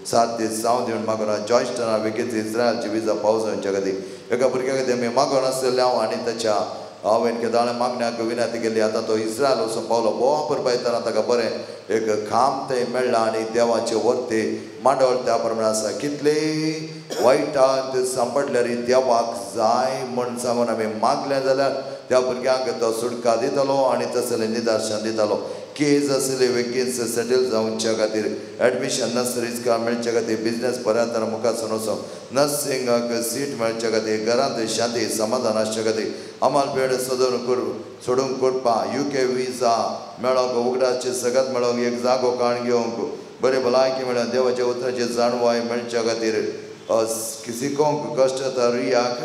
7 दीस जावं दी म्हूण मागून. जॉयस्टना बेगीन इस्रायलची विजा पाव जावच्या खातीर एका भुरग्या खातीर आमी मागून आसलें हांव आनी ताच्या हांवें केदाळे मागण्याक विनंती केली. आतां तो इस्रायल वचून पावलो. भोव परपायतना ताका बरें एक खाम थंय मेळ्ळां आनी देवाचे वर्ते मांडवळ त्या प्रमाणे आसा. कितलेय वायटांत सांपडल्यार देवाक जाय म्हण सांगून आमी मागलें जाल्यार त्या भुरग्यांक तो सुटका दितलो आनी तसलें निदर्शन दितलो. केज आसले वेगीन सेटल जावच्या खातीर, एडमिशन नर्सरीज मेळच्या खातीर, बिजनेस बऱ्या तरा मुखार वचून नर्सिंगाक सीट मेळच्या खातीर, घरांत शांती समाधान आसच्या खातीर, अमल पेड सोदून सोडूंक करपा, UK विजा मेळोंक, उगडाचे सगळ्यात मेळोंक, एक जागो काण घेवंक, बरे भलायकी मेळोंक, देवाच्या उतराची जाणवाय मेळच्या खातीर, शिकोवंक कश्ट जाता रियाक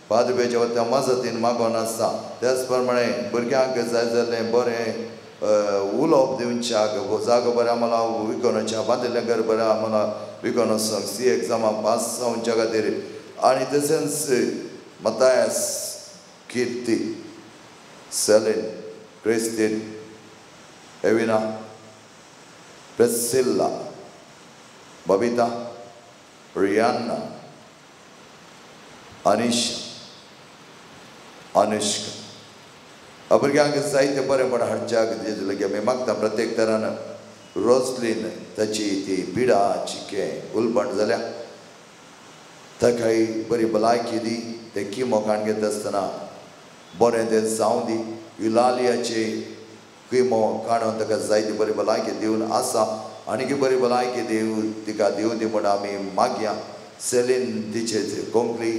पाद्रपेच्या वत्या मजतीन मागोन आसता. त्याच प्रमाणे भुरग्यांक जाय जाल्लें बरें उलोवप दिवच्याक जागो बरें आम्हाला विकोनाच्या बांदिल्लें घर बरें आम्हाला विकोन वचोंक सी एग्जामा पास जावच्या खातीर आनी तशेंच Matthias Keerthi Celine Christine Evina Priscilla Babita Rihanna Anisha Anushka भुरग्यांक जायते बरेंपण हाडच्याक जेजू लागीं आमी मागता. प्रत्येक तरान रोजलीन ताची ती पिडा चिकें उलबण जाल्या ताकाय बरी भलायकी दी. ते किमो काण घेता आसतना बरें तें जावं दी. युलालियाची किमो काडून ताका जायती बरी भलायकी दिवन आसा आनीक बरी भलायकी दिव तिका दिवं दी म्हूण आमी मागया. सेलीन तिचे कोंकली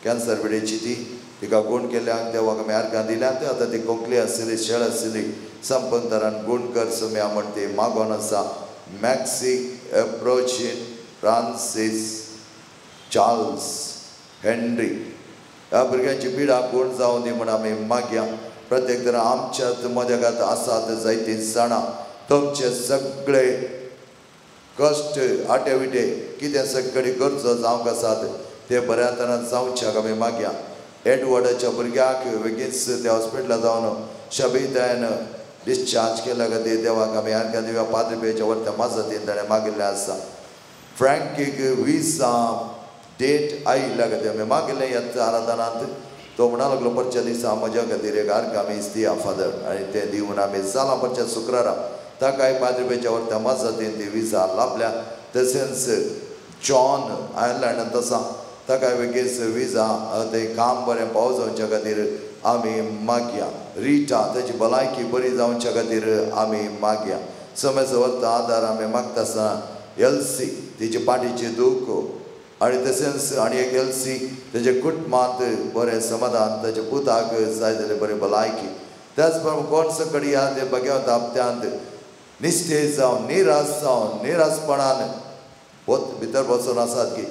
कॅन्सर पिडेची ती तिका गूण केल्यान देवाक आमी अर्गां दिल्यात. आतां ती कोंकली आशिल्ली शेळ आशिल्ली संपंतरान गूण कर सुम्या म्हण ती मागोन आसा. मॅक्सी एप्रोचीन फ्रांसीस चार्ल्स हेनरी ह्या भुरग्यांची पिडा गूण जावं दी म्हूण आमी मागया. प्रत्येक तरा आमच्यात मजगात आसात जायतीं जाणां तुमचे सगळे कश्ट आटे विटे कितें सगळी गरजो जावंक आसात ते बऱ्या तरान जावच्याक आमी मागया. एडवर्डाच्या भुरग्याक बेगीनच त्या हॉस्पिटलां जावन शबीतायन डिस्चार्ज केल्या खातीर देवाक आमी अर्गां दिवया. पाद्री वरत्या मजतीन ताणें मागिल्लें आसा. फ्रँकीक विसा डेट आयिल्ल्या खातीर आमी मागिल्लें ह्या आराधनांत. तो म्हणा लागलो परच्या दिसा म्हज्या खातीर एक अर्गां आमी दिया फादर आनी तें दिवन आमी जालां परच्या शुक्रारा ताकाय पाद्री वरत्या मजतीन ती विसा लाभल्या. तशेंच जॉन आयर्लंडांत आसा ताका बेगीन विजा तें काम बरें पावस जावच्या खातीर आमी मागया. रिटा ताची भलायकी बरी जावच्या खातीर आमी मागया. समेज वता आदार आमी मागता आसतना एलसी तिचे पाठीची दूख आनी तशेंच आनी एक एलसी तेजे कुटुंबांत बरें समाधान ताच्या पुताक जाय जाल्यार बरी भलायकी. त्याच प्रमाणे कोण सकडी ह्या ते बग्यांत हप्त्यांत निश्चय जावन निराश जावन निराशपणान भितर बसून आसात की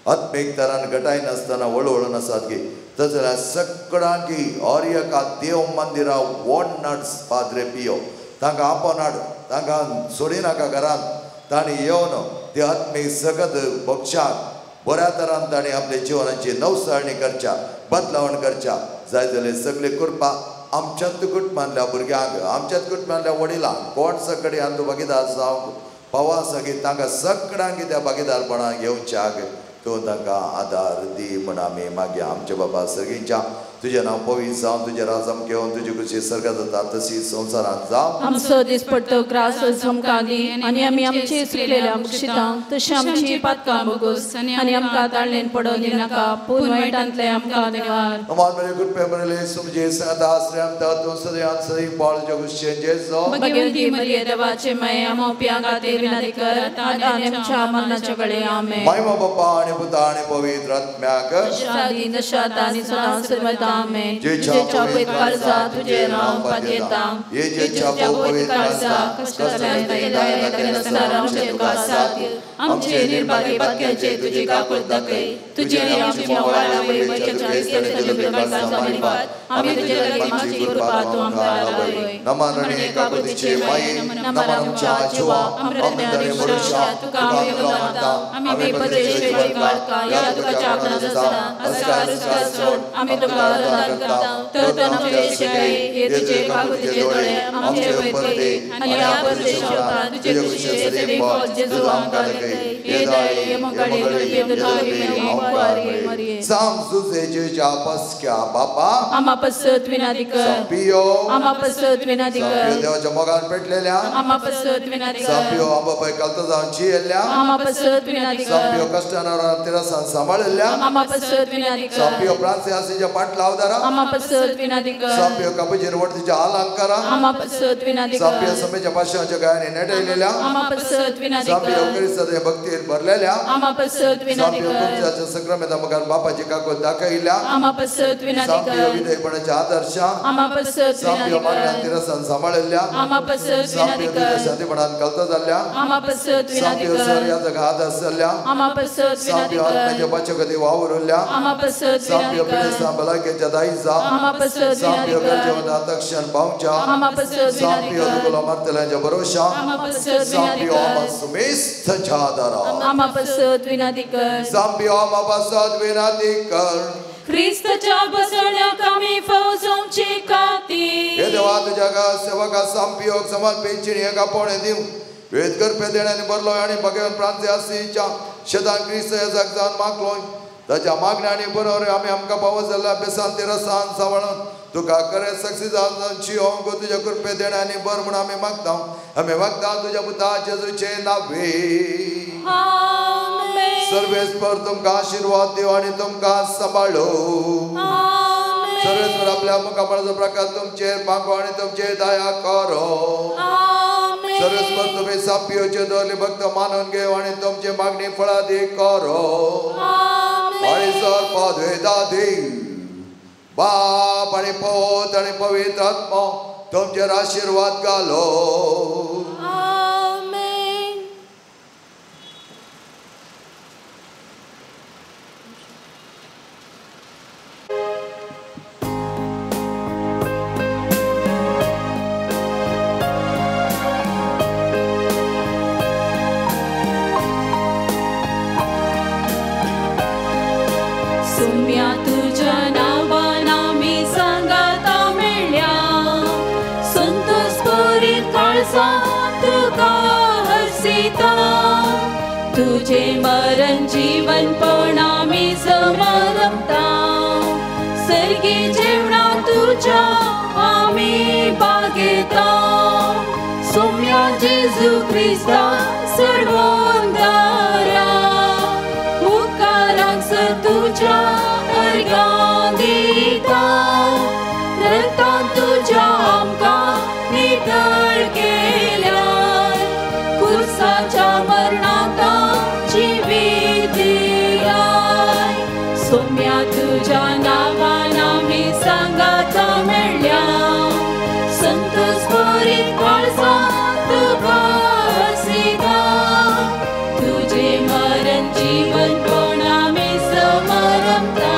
आत्मीक तरान घटाय नासतना वळवळून आसात की तशें जाल्यार सगळ्यांकी हर एका देव मंदिरा वोडनाट पाद्रे पियो तांकां आपोवनाट तांकां सोडिनाका घरांत तांणी येवन ते आत्मीक सगत भक्षाक बऱ्या तरान तांणी आपल्या जिवनाची नवसारणी करच्या बदलावण करच्या. जाय जाल्यार सगळे कृपा आमच्यात कुटुंबांतल्या भुरग्यांक आमच्यात कुटुंबांतल्या वडिलांक कोण सगळे हातूंत भागीदार जावंक पावा आसा की तांकां सगळ्यांक त्या भागीदारपणाक येवच्याक तूं तांकां आदार दी म्हूण आमी मागया. आमच्या बाबा सगळींच्या तुजें नांव पवित्र जावं तुजें राज आमकां येवन तुजी खुशी स्वर्गांत जाता तशी संवसारांत जावं. आमचो दिसपडतो ग्रास आमकां दी आनी आमी आमची चुकलेल्या बक्षितां तशी आमची पातकां भोगोस आनी आमकां ताळणेन पडोवन दिनाका पूण वायटांतलें आमकां निवार. अमान मेरे कृपे मरेले सुमजे सांगता आश्रय तूं सदैव सदैव पाळच्या खुशेन जेजो भगवती मरिये देवाचे माये आमो पियां खातीर विनंती कर आतां आनी आमच्या मरणाच्या वेळी. आमेन. महिमा बापा आनी पुता आनी पवित्र आत्म्याक आनी सदां सर्वदा. आमेन. जेच्या पवित्र काळजा तुजें नांव पातयेता जेच्या पवित्र काळजा आमचे निर्भागी पातक्याचे तुजी काकूट दाखय तुजी आमची आमी तुजे लागीं मागची कृपा तूं आमकां लाभय. नमन आनी काकुतीचे माये नमन आमच्या जिवा अमृताने मनुष्या तुका आमी मानता. आमी परदेशाची बाळकां ह्या तुका आज्ञा आसतना अस्कार अस्कार सोड आमी तुका आराधना करता. तर तूं आमचे शिकय हे तुजे काकुतीचे दोळे आमचे वयतले आनी ह्या परदेशांत तुजे कुशीचे सदैव जेजू आमकां दाखय. हे दयाळे हे मोगाळे मरिये साम जुजे जेच्या पस्क्या बापा आमा पसत विनंती कर. संपियो आमा पसत विनंती कर. देवाच्या मोगान पेटलेल्या आमा पसत विनंती कर. संपियो आंबाबाई कलतो जावन जियेल्ल्या आमा पसत विनंती कर. संपियो कश्टान तिरसान सांबाळिल्ल्या आमा पसत विनंती कर. संपियो फ्रांसिसाच्या पाटलावदारा आमा पसत विनंती कर. संपियो कबुजीर वडतीच्या अलंकारा आमा पसत विनंती कर. संपियो समेच्या पाशाच्या गायाने नेटयलेल्या आमा पसत विनंती कर. संपियो क्रिस्ताच्या सदय भक्तीर भरलेल्या आमा पसत विनंती सांपियो कर तुमच्या संक्रमेता मुखार बापाची काकूत दाखयल्या आमा पसत विनंती सांपियो कर विधेयपणाच्या आदर्श आमा पसत सांपियो विनंती मागण्यान कर तिरसान सांबाळिल्ल्या आमा पसत विनंती सांपियो तुझ्या कर शांतीपणान कलता जाल्ल्या आमा पसत विनंती सांपियो सर कर ह्या जगा आदर्श जाल्ल्या आमा पसत विनंती सांपियो कर आत्म्याच्या पाचकती वावरुल्ल्या आमा पसत विनंती सांपियो कर पिडेस्तां भलायकेच्या दायजा आमा पसत विनंती सांपियो कर गरजेवंत तक्षण पावच्या आमा पसत विनंती सांपियो कर दुबलो मारतल्यांच्या भरोशा आमा पसत विनंती सांपियो आमा कर सुमेस्थच्या आदारा आमा पसत विनंती कर सांपियो आमा पासत विनंती कर ख्रिस्ताच्या बसण्याक आमी फौजोंची खातीर हे देवा तुझ्या सेवका सांपियोक समर्पीत चिणयेक आपोवणें दिवं वेद करपे देण्यानी भरलो आनी भगवान प्रांते आसीच्या शेतान क्रिस्त येजाक जावन मागलो ताच्या मागण्यांनी बरोबर आमी आमकां पावो जाल्ल्या बेसान तिरसान सांबाळून तुका खरें सक्सी जावन शिवंक तुज्या कृपे देण्यानी बर म्हूण आमी मागता आमी मागता तुज्या पुता जेजूचे नावे आमेन सर्वेस्पर तुमकां आशिर्वाद दिवं आनी तुमकां सांबाळू आमेन सर्वेस्पर आपल्या मुखामळाचो प्रकाश तुमचेर मागो आनी तुमचेर दया करो आमेन सर्वेस्पर तुमी सापियोचे दवरले भक्त मानून घेव आनी तुमची मागणी फळादी करो आमेन आनी सर पदवेदा देव बाप आनी पोत आनी पवित्र आत्मो तुमचेर आशिर्वाद घालो आमेन सुम्या तुझ्या नावान आमी सांगाता मेळ्ळ्या संतोष पुरीत काळजा तुका हरसिता तुझे मरण जीवनपण आमी समारंभता सर्गी जेवणा तुझ्या आमी बागेता सुम्या जेजू क्रिस्ता सर्वोंदारा उपकारांक सर तुझ्या अर्घां दिता रक्तान तुझ्या आमकां नितळ केल्यार कुर्साच्या मरणांत जिवीत दिलाय सोम्या तुझ्या नावान आमी सांगाता मेळ्ळ्या संतोष पुरीत काळजा तुका हरसिता तुझे मरण जीवन पण आमी समारंभता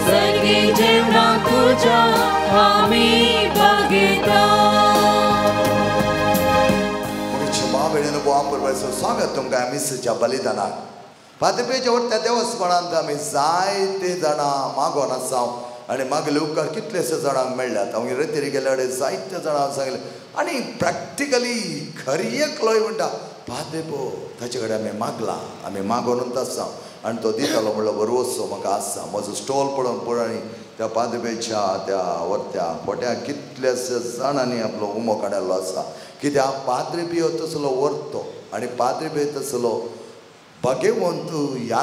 सर्गी जेवणा तुझ्या आमी बागेता क्षमा वेळेन वापर स्वागत तुमकां मिसाच्या बलिदानाक पाद्रपेच्या वट्ट्या देवस्पणांत आमी जायते जाणां मागोन आसा आनी मागले उपकार कितलेशे जाणांक मेळ्ळ्यात हांव रेतीर गेल्या कडेन जायत्या जाणांक सांगलें आनी प्रॅक्टिकली खरी एकलोय म्हणटा पाद्रेपो ताचे कडेन आमी मागलां आमी मागोनूच आसा आनी तो दितालो म्हणलो बरोसो म्हाका आसा म्हजो स्टॉल पळोवन पळोवन आनी त्या पाद्रपेच्या त्या वरत्या फोट्या कितल्याशे जाणांनी आपलो उमो काडिल्लो आसा कित्याक पाद्रेपियो तसलो व्हरतो आनी पाद्रेपियो तसलो भगेवंत ह्या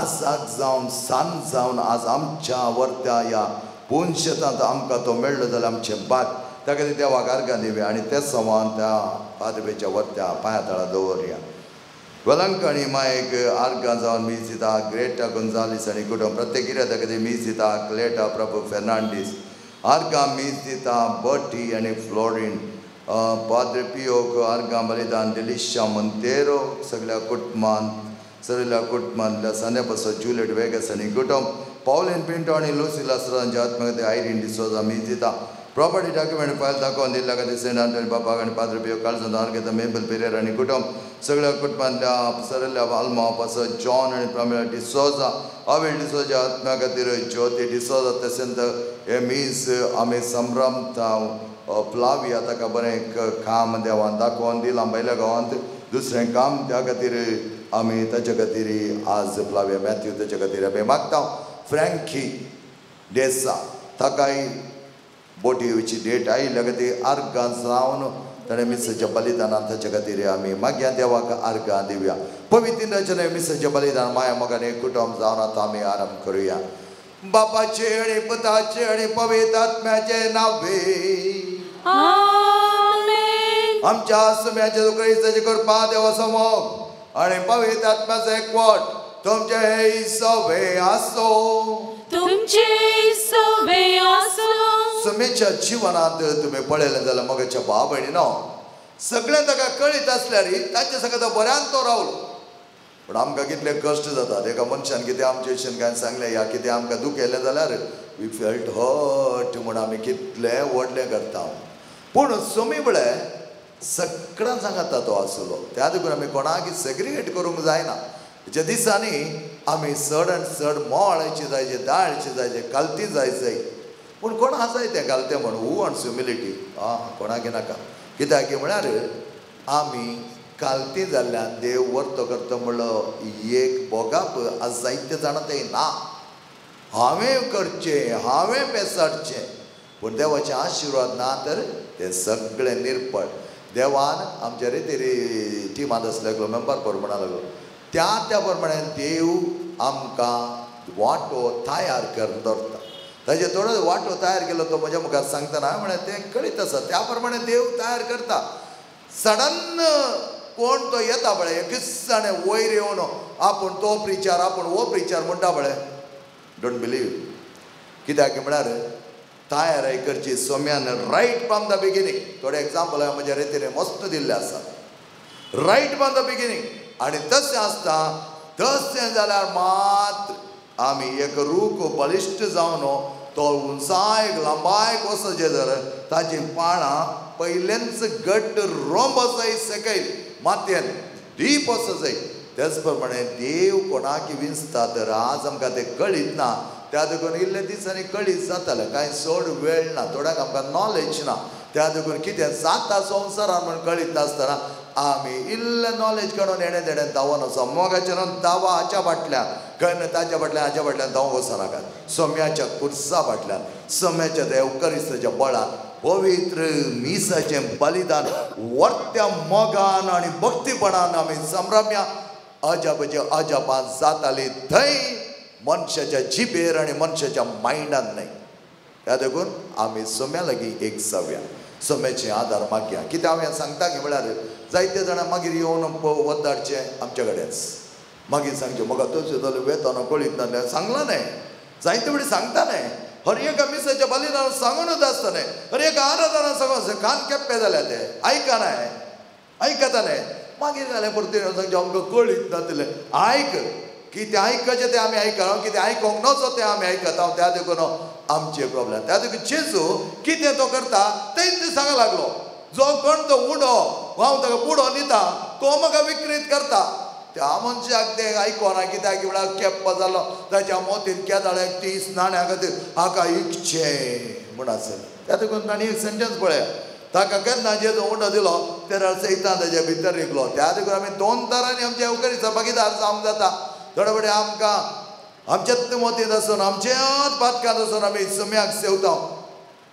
जावन सान जावन आज आमच्या वरत्या ह्या पुनशेतांत आमकां तो मेळ्ळो जाल्यार आमचें भाग त्या खातीर देवाक आर्गां दिवया आनी ते समान त्या पाद्रपेच्या वरत्या पांया तळा दवरया वेलंकणी मायक आर्गां जावन मीस दिता ग्रेटा गोंजालीस आनी कुटुंब प्रत्येक गिऱ्या खातीर मीस दिता क्लेटा प्रभू फेर्नांडीस आर्गां मीस दिता बटी आनी फ्लोरीन पाद्रे पियोक आर्गां बलिदान डिलिशा मंतेरो सगळ्या कुटुंबांत सगळ्या कुटुंबांतल्या सांद्या पासून जुलियट वेगस आनी कुटुंब पावलीन पिंटो आनी लुसी लासरांच्या आत्मकथे आयरीन डिसोजा मीस दिता प्रॉपर्टी डॉक्युमेंट फायल दाखोवन दिल्ल्या खातीर सेंट आंटोनी बापाक आनी पाद्रे पियो काळजांत आर्गेता मेबल पेरेर आनी कुटुंब सगळ्या कुटुंबांतल्या सरल्या आल्मा पासत जॉन आनी प्रमिला डिसोजा अवेल डिसोजा आत्म्या खातीर ज्योती डिसोजा तशेंच हे मीस आमी संभ्रमता प्लाविया ताका बरें काम देवान दाखोवन दिलां भायल्या गांवांत दुसरें काम त्या खातीर आमी ताच्या खातीर आज प्लाविया मॅथ्यू ताच्या खातीर आमी मागता फ्रँकी डेसा ताकाय बोटी येवची डेट आयिल्ल्या खातीर आर्गां जावन ताणें मिसाच्या बलिदानान ताच्या खातीर आमी मागया देवाक आर्गां दिवया पवित्र रचने मिसाचें बलिदान माया मोगान एक कुटुंब जावन आतां आमी आराम करुया बापाचे आनी पुताचे आनी पवित्र आत्म्याचे नावे आमेन. आमच्या सुम्याचे क्रिस्ताचे कृपा देवा समोग आनी पवित्र आत्म्याचो एकवट तुमचे हे सवे आसो, तुमचे सवे आसो. सुमेच्या जिवनांत तुमी पळयलें जाल्यार मगाच्या भाव भयणीनो सगळें ताका कळीत आसल्यार तांचे सगळें तो बऱ्यान तो रावलो. पूण आमकां कितले कश्ट जातात. एका मनशान कितें आमचे भशेन कांय सांगलें या कितें आमकां दुखयलें जाल्यार we felt hurt म्हूण आमी कितलें व्हडलें करता. पूण सोमी म्हळ्यार सगळ्यां सांगता तो आसलो. त्या देखून आमी कोणाक सेग्रिगेट करूंक जायना. ज्या दिसांनी आमी चड आनी चड मोळायची जायचे, दाळची जायचे, कालती जाय जाय. पूण कोण आसाय तें घालतें म्हण हू वॉन्ट्स ह्युमिलिटी? आं, कोणाक नाका. कित्याक म्हळ्यार आमी कालती जाल्ल्यान देव वर्तो करता म्हणलो एक भोगाप आज जायते जाणां तें ना. हांवें करचें, हांवें पेसाडचें, पूण देवाचे आशिर्वाद ना तर तें सगळें निर्पळ. देवान आमच्या रितीरी टिमांत आसलो एकलो मेंबर प्रमाणा लागलो. त्या त्या प्रमाणे देव आमकां वांटो तयार करून दवरता. ताजे थोडो वांटो तयार केलो तो म्हज्या मुखार सांगतना म्हळ्यार तें कळीत आसा. त्या प्रमाणे देव तयार करता. सडन कोण तो येता पळय एकसाणे वयर येवन आपूण तो प्रिचार आपूण हो प्रिचार म्हणटा पळय, don't believe. कित्याक म्हळ्यार तयार करची सोम्यान रायट फ्रॉम the beginning. थोडे एग्जाम्पल हांवें म्हज्या रितीन मस्त दिल्ले आसा. Right from the beginning. आनी तशें आसता तशें जाल्यार मात्र आमी एक रूख बळिश्ट जावन तो उंचायक लांबायक वचचें जर ताची पाळां पयलेंच घट्ट रोंब आसाय सकयल मातयेन डीप वचजाय. तेच प्रमाणे देव कोणाक विंचता तर आज आमकां तें कळीत ना. त्या देखून इल्ले दिसांनी कळीत जातालें. कांय चड वेळ ना, थोड्यांक आमकां नॉलेज ना. त्या देखून कितें जाता संवसारान म्हूण कळीत नासतना आमी इल्लें नॉलेज काडून येणें तेणें धांवन वचो. मोगाचें दावा हाच्या फाटल्यान खंय ताच्या फाटल्यान हाच्या फाटल्यान धांवंक वचनाकात. सोम्याच्या कुर्सा फाटल्यान, सोम्याच्या देवकरिस्ताच्या बळान, पवित्र मिसाचें बलिदान वर्त्या मोगान आनी भक्तीपणान आमी संभ्रम्या. अजापाचे अजापां जाताली थंय मनशाच्या जिबेर आनी मनशाच्या मायंडान न्हय. त्या देखून आमी सोम्या लागीं एक जावया, सोम्याचे आदार मागया. कित्याक हांव हें सांगता की म्हळ्यार जायते जाणां मागीर येवन वताडचें आमच्या कडेच, मागीर सांगचें म्हाका तशें जालें वेतना कळीत ना. सांगलां न्हय, जायते फावटी सांगता न्हय. हर एका मिसाच्या बलिदान सांगूनच आसता न्हय, हर एका आराधना सांगून आसता. कान केप्पे जाल्या ते आयकनाय, आयकता न्हय. मागीर जालें परते सांगचें आमकां कळीत नासलें. आयक, कितें आयकचें तें आमी आयकना, कितें आयकोंक नजो तें आमी आयकता. त्या देखून आमचे प्रॉब्लेम. त्या देखून जेजू कितें तो करता तेंच सांगा लागलो. जो कोण तो उडो हांव ताका पुडो दिता तो म्हाका विक्रीत करता. त्या मनशाक तें आयकोना. कित्याक म्हळ्यार केप्प जालो ताच्या मोतीन केदाळ्याक 30 नाण्या खातीर हाका इकचें म्हूण आसलें. त्या देखून ताणें एक सेंटेन्स पळया, ताका केन्ना जेजू उंडो दिलो तेन्ना सैतान ताच्या भितर रिगलो. त्या देखून आमी दोन तरांनी आमच्या येवकरीचा भागीदार जावंक जाता. थोडे फावटी आमकां आमच्याच मोतींत आसून आमच्याच पातकांत आसून आमी सम्याक सेवता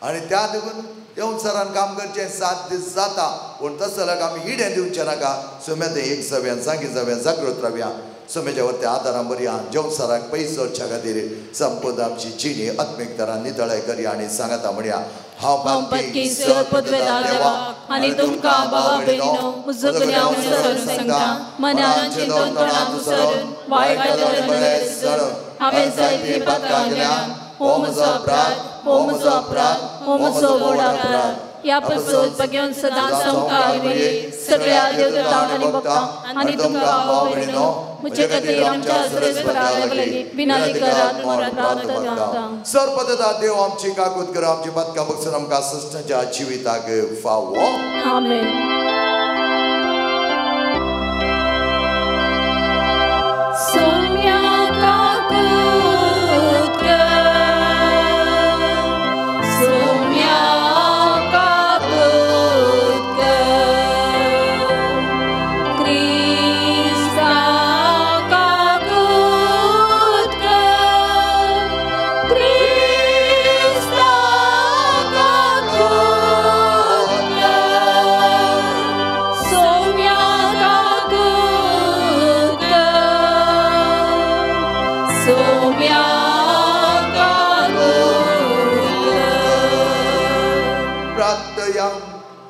आनी त्या देखून देवसरान काम करचें 7 दीस जाता. पूण तशें जाल्यार आमी इडें दिवचें नाका. सुम्या तें एक जावया, सांगी जावया, जागृत रावया. सुम्याच्या वरत्या आदारान बरया. जेवसराक पयस वचच्या खातीर संपद आमची जिणी आत्मीक तरान नितळाय करया आनी सांगता म्हणया, हांव पातकी सर्वपदवेदार देवा आनी तुमकां भावा भयणीनो म्हजो गुन्यांव विसरून सांगता. मनान चिंतून तोंडान उसरून वायट गजाली सरून हांवें जायतीं पातकां केल्यां. हो म्हजो अपराध, हो म्हजो अपराध, हो म्हजो व्हड अपराध. ह्या पासून बगेवन सदांच संवकार मेरी सगळ्या देवदूतांक आनी भक्तांक आनी तुमकां भाव भयणीनो म्हजे खातीर आमच्या सर्वेस्परा लागीं विनंती करात म्हूण प्रार्थना करता. सर्वपदता देव आमची काकूत कर, आमची पातकां बगसून आमकां सश्टाच्या जिविताक फावो. आमेन.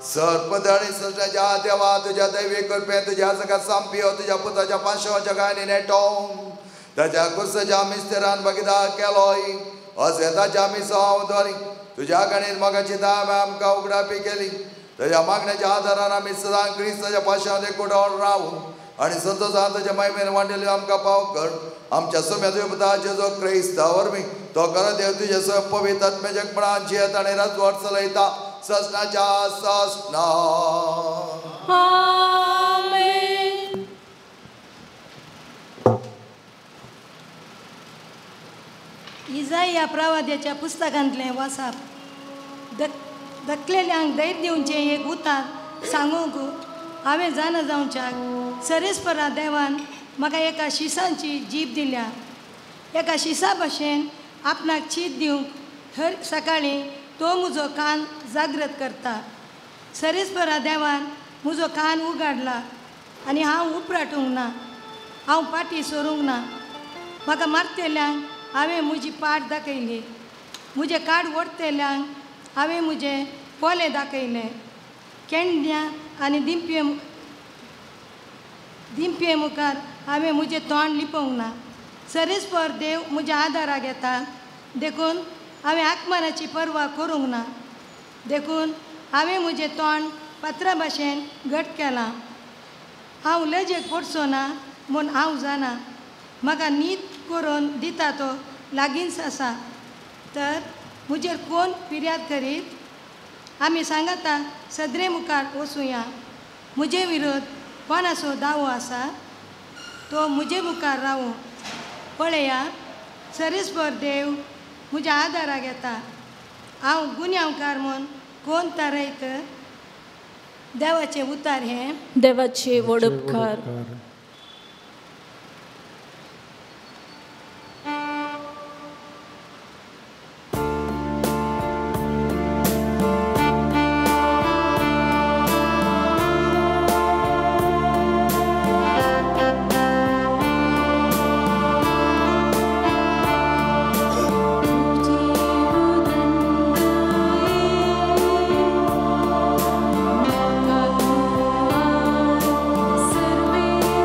सर्पदणी सृष्टाच्या देवा तुज्या दैवी कृपेन तुज्या सगळ्या सांपियो तुज्या पुताच्या पांशवाच्या गायनी नेटो ताच्या कुर्साच्या मिस्तेरान बगिदा केलोय अशें ताच्या मिसांव द्वारी तुज्या गणीत मोगाची दाम आमकां उगडापी केली ताच्या मागण्याच्या आदारान आमी सदां क्रिस्ताच्या पाशांत एकवटावन रावू आनी संतोशान ताच्या महिमेन वांटेली आमकां पाव कर आमच्या सोम्या तुज्या पुता जेजू क्रिस्ता वरवीं तो खरो देव तुजे सो पवित्र आत्म्याच्या एकपणान जियेता आनी राजवट चलयता ससनाच्या ससना. आमेन. इजाया प्रवाद्याच्या पुस्तकांतलें वाचप. दकलेल्यांक धैर्य दिवचें एक उतार सांगूंक हांवें जाणा जावच्याक सरेस्परा देवान म्हाका एका शिसांची जीब दिल्या. एका शिसा भशेन आपणाक चीत दिवंक हर सकाळीं तो म्हजो कान जागृत करता. सरेस्परा देवान म्हजो कान उगाडला आनी हांव उपराटूंक ना, हांव फाटीं सरूंक ना. म्हाका मारतेल्यांक हांवें म्हजी पाट दाखयली, म्हजें काड ओडटेल्यांक हांवें म्हजें पोले दाखयले. केंड्या आनी दिंपये दिंपये मुखार हांवें म्हजें तोंड लिपोवंक ना. सरेस्पर देव म्हज्या आदाराक येता देखून हांवें आकमानाची पर्वा करूंक ना. देखून हांवें म्हजें तोंड पत्रा भाशेन घट केलां. हांव लजेक पडचो ना म्हूण हांव जाणा. म्हाका नीत करून दिता तो लागींच आसा. तर म्हजेर कोण फिर्याद करीत? आमी सांगाता सदरे मुखार वचुया. म्हजे विरोध कोणाचो दावो आसा तो म्हजे मुखार रावूं. पळया सरेस्पर देव म्हज्या आदाराक येता. हांव गुन्यांवकार म्हूण कोण थारयत? देवाचें उतार हें. देवाचे व्हड उपकार. Serve.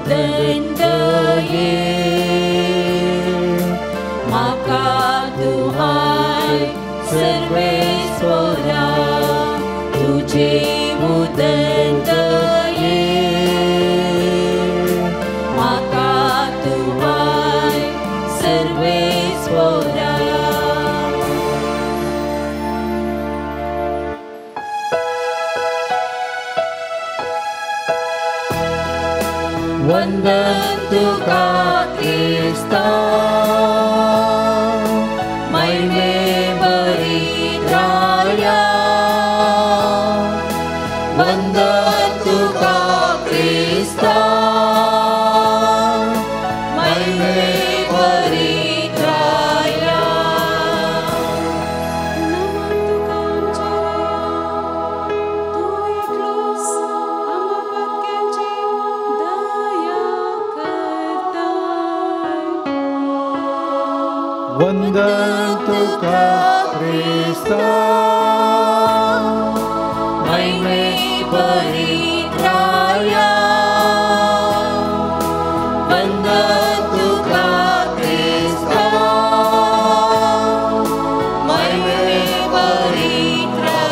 उदंतये म्हाका तूं आय सर्वेस्वरा तुजे उदंतये म्हाका तूं आय सर्वेस्वरा. वंदन तुका क्रिस्ता महिमे बरिद्राया वंदन तुका क्रिस्ता महिमे बरिद्राया. नमन तुका आमच्या राया, तूं एकलोच आमकां पातक्यांची दया करताय. वंदन तुका क्रिस्ता महिमे बरिद्राया वंदन तुका क्रिस्ता महिमे बरिद्राया.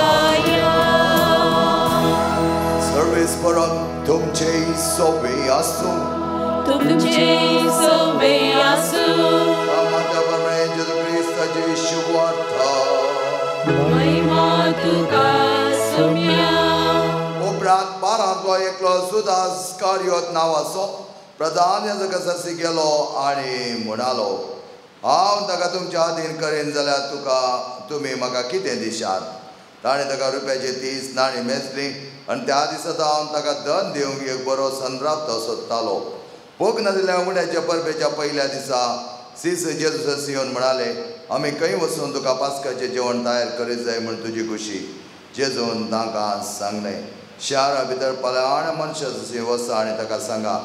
सर्वेस्पराक तुमचे सोबे आसूं. तुमचे सोबे आसूं. आमच्या प्रमाणे जेजू क्रिस्ताची शुभवार्ता. महिमा तुका सोम्या. उपरांत बारांतलो एकलो जुदास कार्योत नांवाचो प्रधान याजकासी गेलो आनी म्हणालो, हांव ताका तुमच्या अधीन करीन जाल्यार तुका तुमी म्हाका कितें दिशात? ताणें ताका रुपयाचे 30 नाणीं मेजलीं आनी त्या दिसा हांव ताका धन दिवंक एक बरो संद्राप्त सोदतालो. भोग नाशिल्ल्या उण्याच्या परबेच्या पयल्या दिसा सीस जेजूस येवन म्हणाले, आमी खंय वचून तुका पास्काचें जेवण तयार करीत जाय म्हूण तुजी खुशी. जेजून तांकां सांगलें, शारा भितर पलाण मनशां वचा आनी ताका सांगा,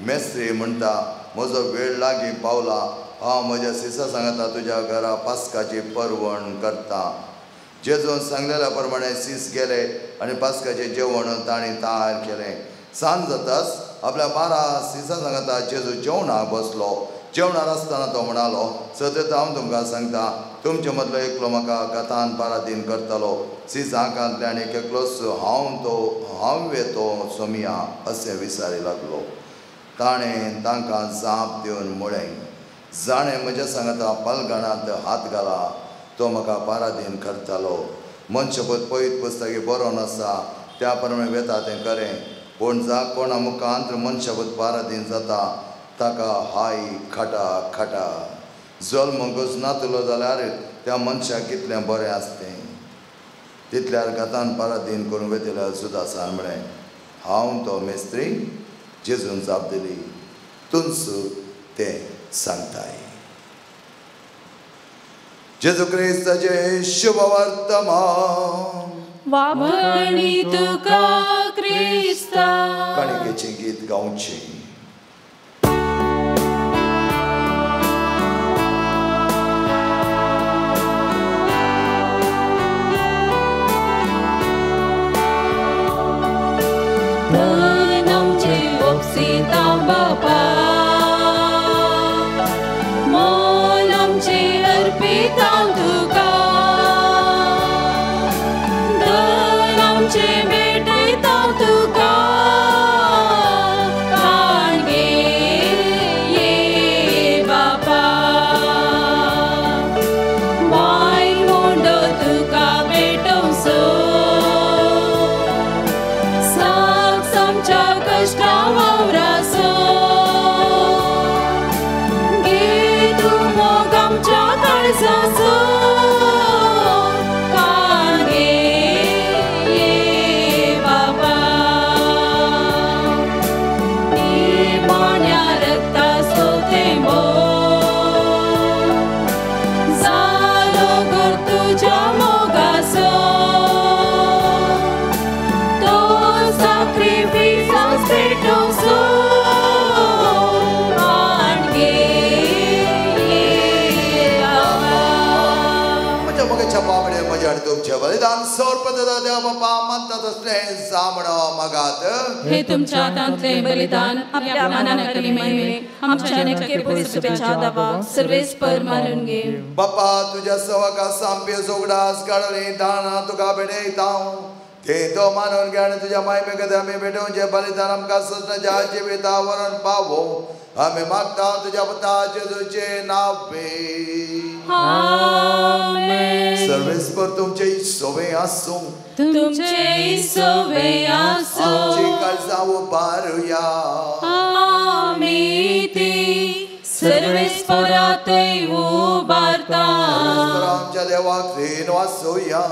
मेस्त्री म्हणटा म्हजो वेळ लागीं पावला, हांव म्हज्या सिसा सांगता तुज्या घरा पास्काची परवण करता. जेजून सांगलेल्या प्रमाणे सीस गेले आनी पास्काचें जेवण तांणी तयार केलें. सांज जाताच आपल्या 12 सिसा सांगता जेजू जेवणाक बसलो. जेवणार आसतना तो म्हणालो, सतत हांव तुमकां सांगता, तुमचे मदलो एकलो म्हाका गतान पारादीन करतलो. सिसांकांतल्यान एक एकलोच हांव तो हांव तो सोमिया अशें विचारी लागलो. ताणें तांकां जाप दिवन म्हळें, जाणें म्हज्या सांगता पालगणांत हात घाला तो म्हाका पारादीन करतालो. मनशपत पयत पुस्तकी बरोवन आसा त्या प्रमाणे वेता तें खरें, पूण जा कोणा मुखांत मनशपत पारादीन जाता ताका हाय खाटा खाटा. जल्मकूच नातलो जाल्यार त्या मनशाक कितलें बरें आसतें. तितल्यार गतान पारादीन करूंक वेतल्या जुदासान म्हळें, हांव तो मेस्त्री. जेजून जाप दिली, तूंच तें सांगताय. जेजू क्रिस्ताचें शुभवर्तमान. वाखणी तुका क्रिस्ता. काणिकेचें गीत गावचें. धन आमचे ओपसिता बापा, मन आमचे अर्पिता तुका, धन आमचे भेटयता तुका, काणगे ये बापा, बाय मुंडो तुका भेटोवचो, साक्ष आमच्या कश्टा वावराचो, गे तूं मोग आमच्या काळजाचो, काणगे ये बापा, निमाण्या रक्ताचो थेंबो जालो गोर तुज्या मोगाचो, तो साक्रिफिसास पेटोवचो, काणगे ये बाबा. म्हज्या मोगाच्या बाबडे म्हज्या आनी तुमच्या तुमचे बलिदान समर्पण देव बापा मानता तसलें जामणो मागात. हे तुमच्या हातांतले बलिदान आपल्या मानाखाली महिमे आमच्या नक्की दावा सर्वेस्पर मानून घे. बापा तुझ्या सेवका सामपे जोगडास काडली दाना तुका भेटयता ते तो मानून घे आनी तुज्या मायमे कदे आमी भेटोवचें बलिदान आमकां सजनाच्या जिविता वरण पावो आमी मागता तुज्या पुता जेजूचे नांवे. आमेन. सर्वेस्पर तुमचे सोवे आसूं. तुमचे सोवे आसूं. आमची काळजां उबारुया. आमी ती सर्वेस्परातय उबारता. आमच्या देवाक then वासोया.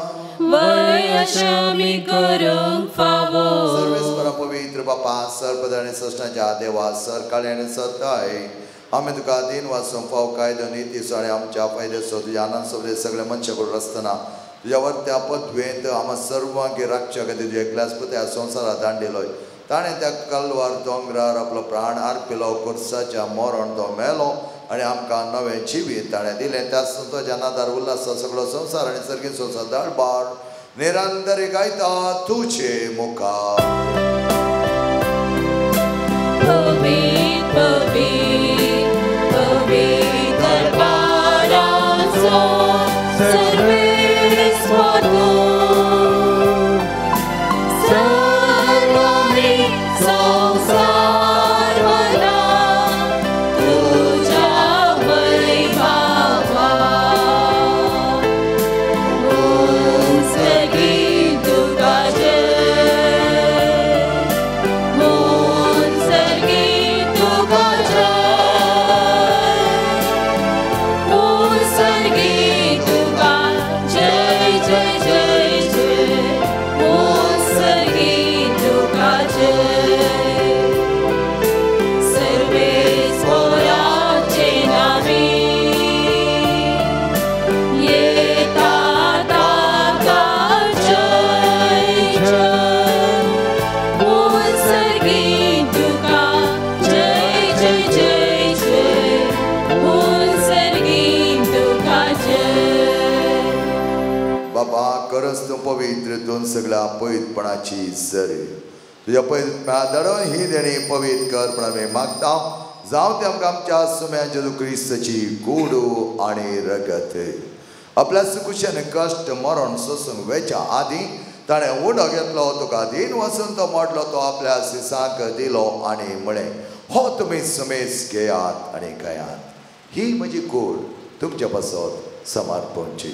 वय अशें आमी करूंक फावो. सर्वेस्परा पवित्र बापा सर्पद आनी सश्टाच्या देवा सरकाळी आनी सताय आमी तुका दिन वासूंक फाव कायदो नितीचो आनी आमच्या फायद्याचो तुज्या आनंद सोबले सगळे मनशां करून आसतना तुज्या वरत्या पदवेंत आमा सर्वांक राखच्या खातीर तुज्या एकल्याच पुत्या संवसारात दांडिलोय. ताणें त्या कलवार दोंगरार आपलो प्राण आर्पिलो कोर्साच्या मरण तो मेलो आनी आमकां नवें जिवीत ताणें दिलें. त्या संतोच्या नादार उल्हासा सगळो संवसार आनी सर्गीत संवसार दरबार निरंतर गायता तुजे मुखार. पवित्र पवित्र पवित्र पाराचो सर्वेस्पर तूं सर्वांनी संवसार भरला तुज्या वैभवा. उंचगी तुका जय उंचगी तुका जय उंचगी तुका जय जय जय जय उंचगी तुका जय. सर्वेस्पराचे नांवी येता ताका जय जय उंचगी तुका जय जय जय जय उंचगी तुका जय. बाबा खरंच तूं पवित्र दोन सगळ्या पवित्रपणाची सरी तुज्या पवित्र धाडून ही देणी पवित्र कर म्हण आमी मागता. जावं ते आमकां आमच्या सुम्या जेजू क्रिस्ताची कूड आनी रगत. आपल्या सुकुशेन कश्ट मरण सोसूंक वेच्या आदीं ताणें उंडो घेतलो तुका दीन वचून तो मोडलो तो आपल्या सिसांक दिलो आनी म्हळें हो तुमी सुमेस घेयात आनी खायात ही म्हजी कूड तुमच्या पासत समर्पणची.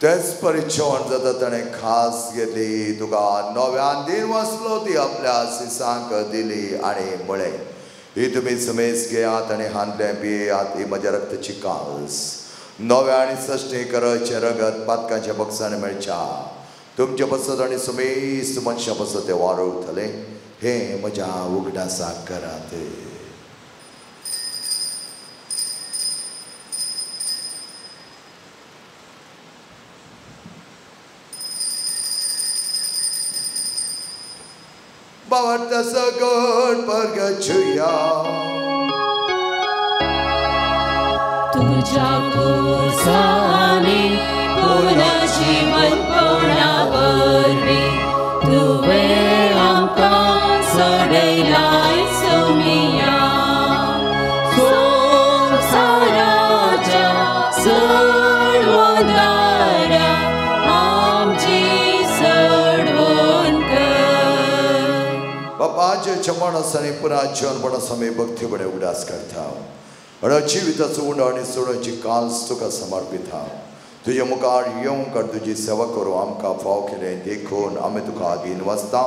तेच परिच्छवन जाता ताणें खास घेतली तुका नव्यान दिन वसलो ती आपल्या सिसांक दिली आनी म्हळें ही तुमी समेस घेयात आनी हांदलें पियेयात ही म्हज्या रक्ताची कास नव्या आनी सश्टी करचें रगत पातकांच्या बक्षान मेळच्या तुमचे पसत आनी समेस्त मनशां पसत तें वाडवतलें हें म्हज्या उगडासाक करात. बावडता सगळ परगचुया तुझ्या कुसानी पुनर्जीवनपणा वरवीं तुवें आमकां सोडयलाय सोमिया संवसाराच्या सोडवणाऱ्या आमची सोडवण कर. बापाचे छमण आनी पुन्हा जीवनपणा आमी भक्तीपणे उगडास करता आनी जिविताचो उंडो आनी सोडोवची काल्स तुका समर्पिता. तुजे मुखार येवंक आनी तुजी सेवा करूं आमकां फाव केलें देखून आमी तुका आगीन वाचता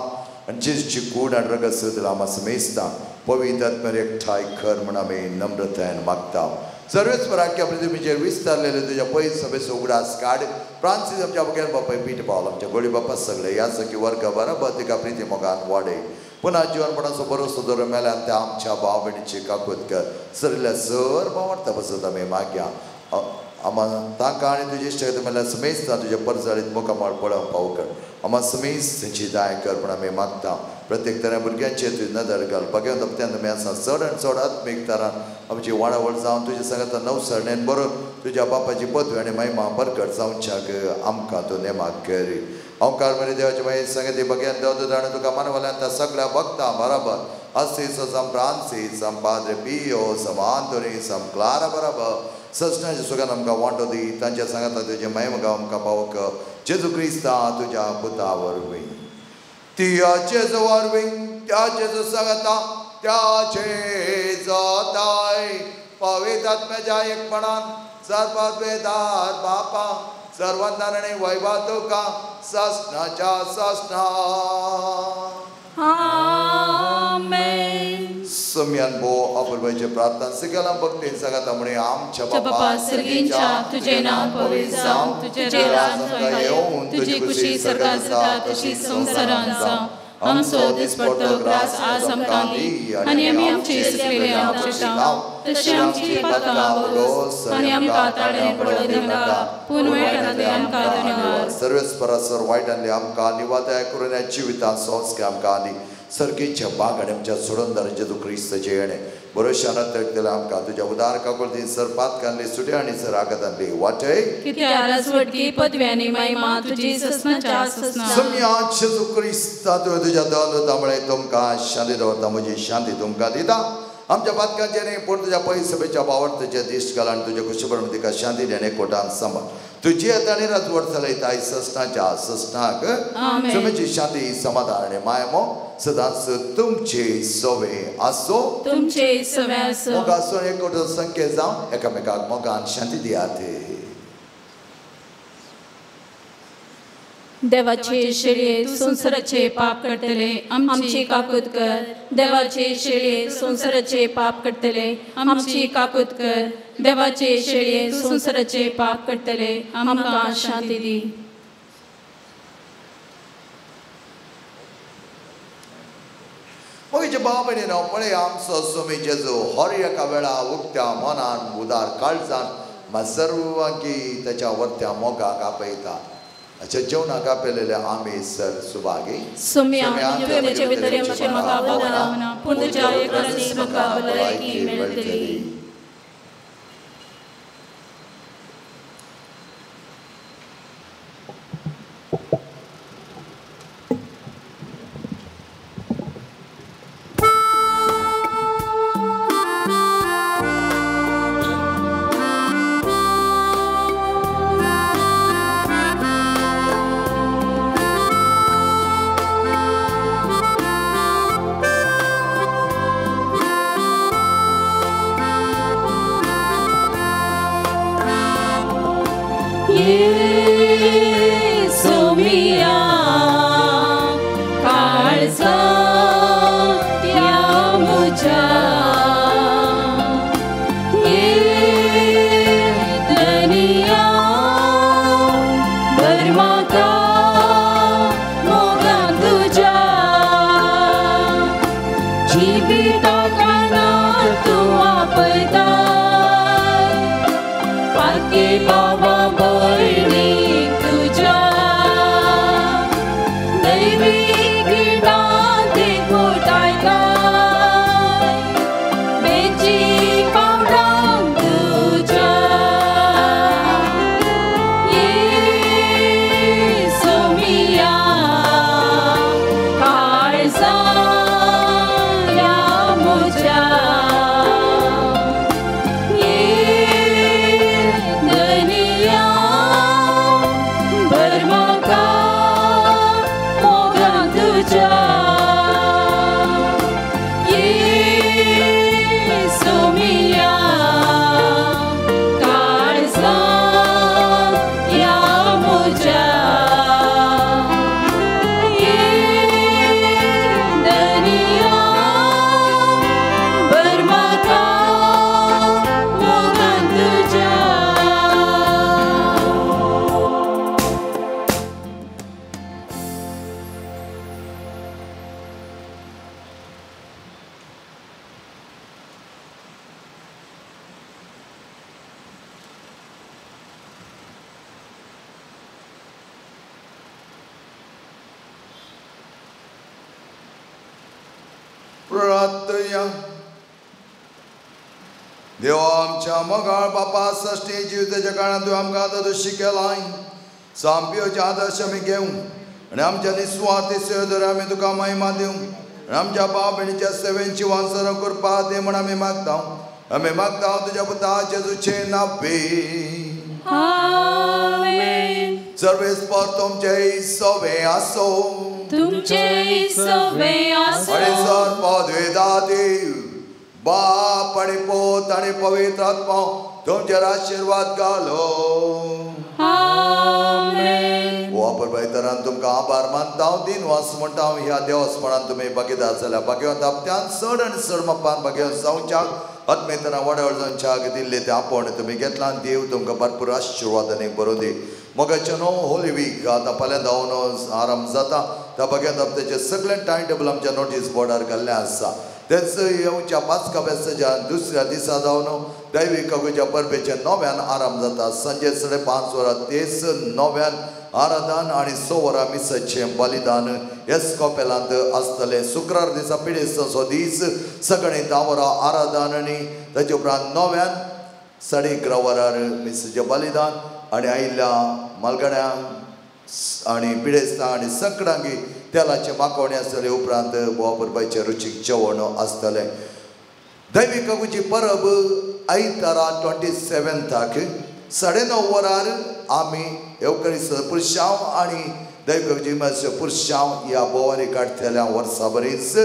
आनी जेजूची कूड आनी रगत सदला आमी समेजता पवित्र आत्म्यार एकठांय कर म्हूण आमी नम्रतायेन मागता. सर्वेस्पर आख्या पृथ्वीचेर विस्तारलेले तुज्या पयस सभेचो उगडास काड. फ्रांसीस आमच्या मुखेल बापाय पीठ पावल आमच्या गोडी बापा सगळे ह्या सखी वर्ग बरोबर तिका प्रिती मोगान वाडय. पुन्हा जीवनपणाचो भरोसो दवरून मेल्यान त्या आमच्या भाव भयणीची काकूत कर. सरिल्ल्या सर भावार्था बसत आमी मागया आमा तांकां आनी तुजे इश्ट मेल्यार समेजता तुज्या परजळीत मुखामळ पळोवंक पावकर. आमा समेज थंयची दाय कर म्हूण आमी मागता. प्रत्येक तरे भुरग्यांचे तुजी नदर घाल बघ्यान दप्त्यान तुमी आसा चड आनी चड आत्मीक तरान आमची वाडावळ जावन तुज्या सांगाता नवसरणेन बरो तुज्या बापाची पदवी आनी महिमा बरकट जावच्याक आमकां तूं नेमाक करी. ओंकार मरे देवाचे मागीर सांगती बघ्यान देव जाणें तुका मानवल्यान त्या सगळ्या भक्तां बराबर असी सम फ्रांसीस सम पाद्रे पियो सम आंतोनी सम क्लारा बराबर सजनाच्या सुखान आमकां वांटो दी तांच्या सांगाता तुजे महिमा आमकां पावक जेजू क्रिस्ता तुज्या पुता वरवीं त्या जेजू वरवीं त्या जेजू सांगाता त्या जेजोताय पवित्र आत्म्याच्या एकपणान सर्वद्वेदार बापा सर्वंदान आनी वैभव तुका ससनाच्या ससना. आमेन. सम्यान भो अपुरबायचे प्रार्थना सिगला भक्तीन सांगाता म्हणे आमच्या बापा सर्गींच्या तुझे नाव पवित्र जावं, तुझे राज्य येवं, तुजी खुशी स्वर्गात जाता तशी संवसारांत जावं. आमचो दिसपडतो ग्रास आज आमकां दी आनी आमी आमची सुकलेले आपशिता तशी आमची पातकां बोगोस आनी आमकां ताळें पडोवं दिनाका पूण वायटांतले आमकां धन्यवाद. सर्वेस्परासर वायटांतले आमकां निवादय करून ह्या जिवितांत संस्कार आमकां आनी सर्गीच्या बाग आनी आमच्या सोडूनदार जेजू क्रिस्ताचें येणें भरोशान तळटलें आमकां तुज्या उदार काकुळतीन सर पातकांतली सुट्या आनी सर आघातांतली वाटय कित्याक राजवटकी पदवी आनी महिमा तुजी ससनाच्या ससना. सम्या जेजू क्रिस्ता तुवें तुज्या दौलता म्हळें तुमकां शांती दवरता म्हजी शांती तुमकां दिता. आमच्या पातकांचें न्ही पूण तुज्या पयसभेच्या बावडतेचें दिश्ट घाल आनी तुज्या खुशीपण तिका शांती देणे कोटान सांबाळ. तुजी येता आनी राजवट चलयता ससनाच्या ससनाक. तुमची शांती समाधान आनी मायमो सदांच तुमचे सवे आसो तुमचे सवे आसो. मोगासो एकवटो संकेत जावन एकामेकाक मोगान शांती दियात. देवाचे शेळये संवसाराचे पाप करतले आमची काकूत कर. देवाचे शेळये संवसाराचे पाप करतले आमची काकूत कर. देवाचे शेळये संवसाराचे पाप करतले आमकां शांती दी. मोगीचे बाप आनी न्हव पळय आमचो स्वामी जेजू हर एका वेळा उक्त्या मनान उदार काळजान मा सर्वांकी ताच्या वरत्या मोगाक आपयता. अच्छा जेवणाक आपयलेले आमी सर सुभागी. सोम्या तुवें भितर आमचे म्हाका बदलावना पूण तुज्या एकल्याच म्हाका भलायकी मेळटली. प्रार्थया. देवा आमच्या मोगाळ बापा, सश्टी जिविताच्या काळांत तुवें आमकां आतां तूं शिकयलाय. सामपियोचे आदर्श आमी घेवं आनी आमच्या निस्वार्थी सेवे आमी तुका महिमा दिवं आनी आमच्या भाव भयणीच्या सेवेंची वांसरां करपा दी म्हण आमी मागता. आमी मागता तुज्या पुता जेजूचे नांवे. आमेन. सर्वेस्पर तुमचे सवे आसो. तुमचे सवे आसो. आनी सर्व देव बाप आनी पूत आनी पवित्र आत्मा तुमचेर आशिर्वाद घालो. आमेन. वापर भायतरान तुमकां आभार मानता, दिनवास म्हणटा. ह्या देवस्पणान तुमी भागीदार जाल्या. भाग्यवंत हप्त्यान चड आनी चड मापान भाग्यवंत जावच्याक आत्मेतना वाड्यावर जावच्याक दिल्ले ते आपोवणें तुमी घेतलां. देव तुमकां भरपूर आशिर्वाद आनी बरो दी. मोगाचे न्हू होली वीक आतां फाल्यां धांवन आराम जाता. त्या भाग्यवंत हप्त्याचें सगळें टायम टेबल आमच्या नोटीस बोर्डार घाल्लें आसा. तेच येवच्या पास्का फेस्ताच्या दुसऱ्या दिसा जावन दैवी कगुच्या परबेच्या नव्यान आराम जाता. सांजे 5:30 वरां तेच नव्यान आराधन आनी 6 वरां मिसाचें बलिदान एस कॉपेलांत आसतलें. शुक्रार दिसा पिडेस्ताचो दीस सकाळीं 10 वरां आराधन आनी ताचे उपरांत नव्यान 11:30 वरार मिसाचें बलिदान आनी आयिल्ल्या मालगड्यांक आनी पिडेस्तां आनी सकडांगी तेलाचे माकोवणी आसतले. उपरांत बोवा परबायचें रुचीक जेवण आसतलें. दैवी कगुची परब आयतारा 27 9:30 वरार आमी येवकरीस्त पुरशांव आनी दैवी कगुची पुरशांव ह्या बोवारी काडटल्या वर्सा बरीच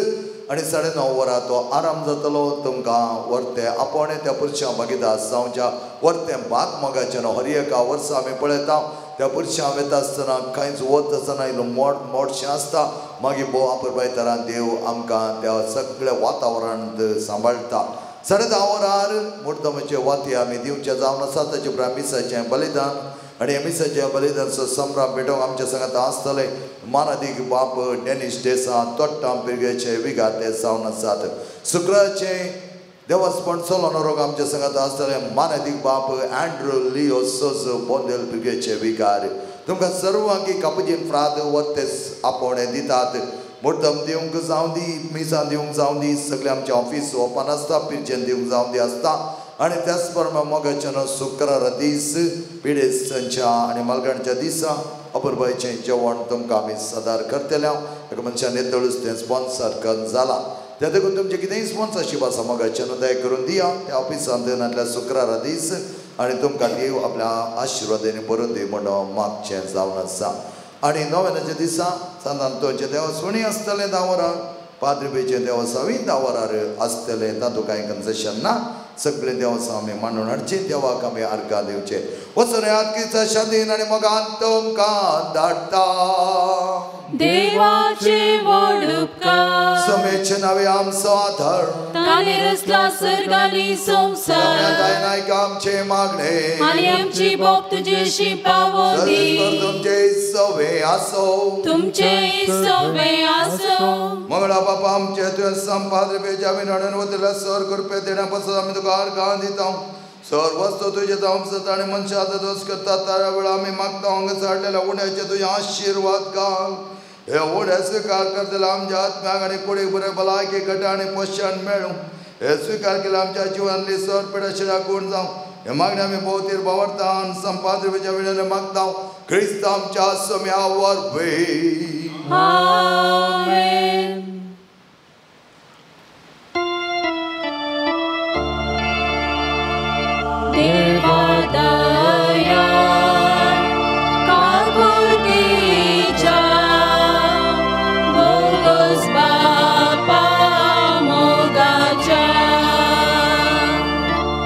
आनी 9:30 वरां तो आराम जातलो. तुमकां वर्तें आपोवणें त्या पुरशांव भागीदार जावच्या वर्तें भाग मोगाचें न्हू. हर एका वर्सा आमी पळयता त्या पुरशांव वेता आसतना कांयच वत आसतना इल्लो मोड मोडशें आसता. मागीर भोव आपरबायतरान देव आमकां त्या सगळ्या वातावरणांत सांबाळटा. 10:30 वरार मुर्दमाचे वाती आमी दिवचे जावन आसा. ताचे उपरांत मिसाचें बलिदान आनी मिसाचें बलिदानचो संभ्रम भेटोवंक आमच्या सांगात आसतले मानादीक बाप डेनिस डेसा तोट्टां पिरगेचे विगाते जावन आसात. शुक्राचे देवस्पण चलोन रोग आमच्या सांगात आसतले मानादीक बाप अँड्रू लियो सोज बोंदेल पिरगेचे विगार. तुमकां सर्वांकी कापुजीन फ्राद वर्तेस आपोवणें दितात. मुर्दम दिवंक जावं दी, मिसां दिवंक जावं दी, सगळें आमचें ऑफीस ओपन आसता. पिरजेन दिवंक जावं दी आसता. आनी त्याच प्रमाणे मोगाच्यान शुक्रारा दीस पिडेस्तांच्या आनी मालगणच्या दिसा अपुरबायचें जेवण तुमकां आमी सादर करतले. एका मनशान येदोळूच तें स्पॉन्सर करून जालां. त्या देखून तुमचें कितेंय स्पॉन्सरशीप आसा मोगाच्यान दया करून दिया त्या ऑफिसांत नासल्यार शुक्रारा दीस आनी तुमकां देव आपल्या आशिर्वादांनी भरून दी म्हणून मागचें जावन आसा. आनी नव्यानाच्या दिसा सांतांतोचें देवस्वणी आसतलें 10 वरां, पाद्रीबेचें देवसांवूय 10 वरार आसतलें. तातूंत कांय कन्सेशन ना. सगळें देवसां आमी मांडून हाडचीं, देवाक आमी अर्गां दिवचें. वचून याद शांतीन आनी मोगान तुमकां धाडटा. देवाचे व्हड उपकार समेचे नावे आमचो आधार ताणें रचला सर्ग आनी संवसार. नायक आमचे मागणे आनी आमची बोप तुजेशी पावो दी. तुमचे सवे आसो. तुमचे सवे आसो. मंगळा बापा आमचे तुवें संपाद्र पेच्या विनोडन वतल्या सर कृपे देण्या पासून आमी तुका अर्गां दिता. सर वस्तू तुजे जावं आनी मनशां आतां दोस करतात त्या वेळार आमी मागता हांगा हाडलेल्या उण्याचे तुजे आशिर्वाद घाल. हे उणे स्विकार करतले आमच्या आत्म्याक आनी कुडीक बरें भलायकी घट आनी पोशण मेळूं. हे स्विकार केल्यार आमच्या जिवनांतली सर पिडाशिरा गुण जावं. हे मागणी आमी भोवतीर बावडता आनी संपाद्रपेच्या विणेन मागता क्रिस्त आमच्या सम्या वरवीं. आमेन. देवा दया काकुळतीच्या बोगस बापा मोगाच्या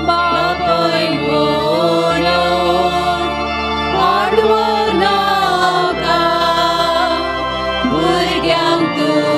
बापय म्हणून वाडवो नाका भुरग्यांक तूं.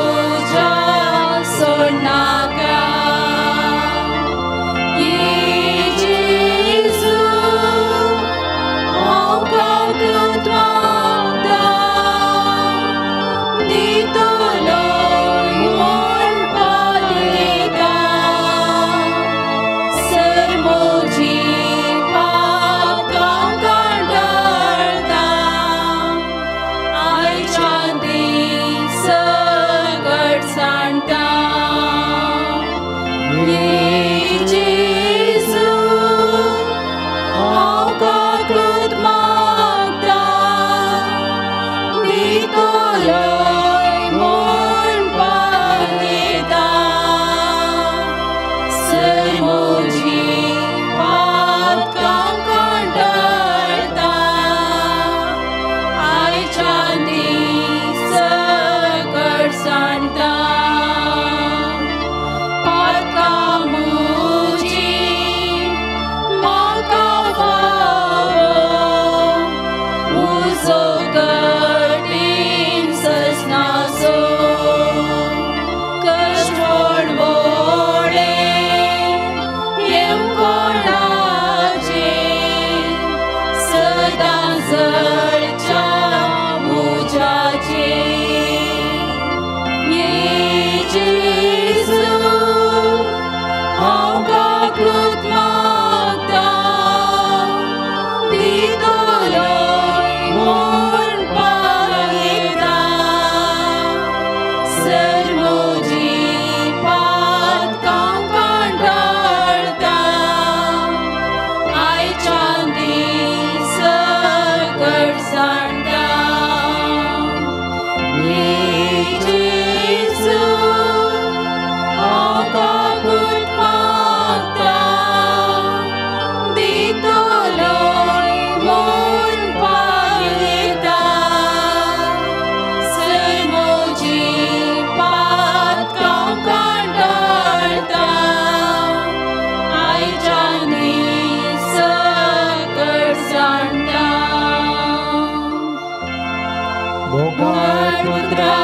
मोगाळ पुत्रा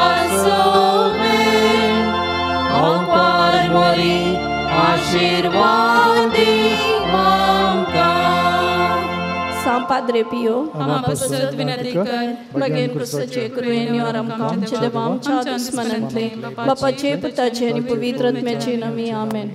सोवे अंपार मोरी आशीर्वाद दी आमकां. सां पाद्रे पियो आमा पासत विनंती कर बगेन क्रिस्ताचे कृपेन your आमकां आमच्या देवा आमच्या दुस्मनांतले बापाचे पुताचे आनी पवित्र आत्म्याचे नामी आमेन.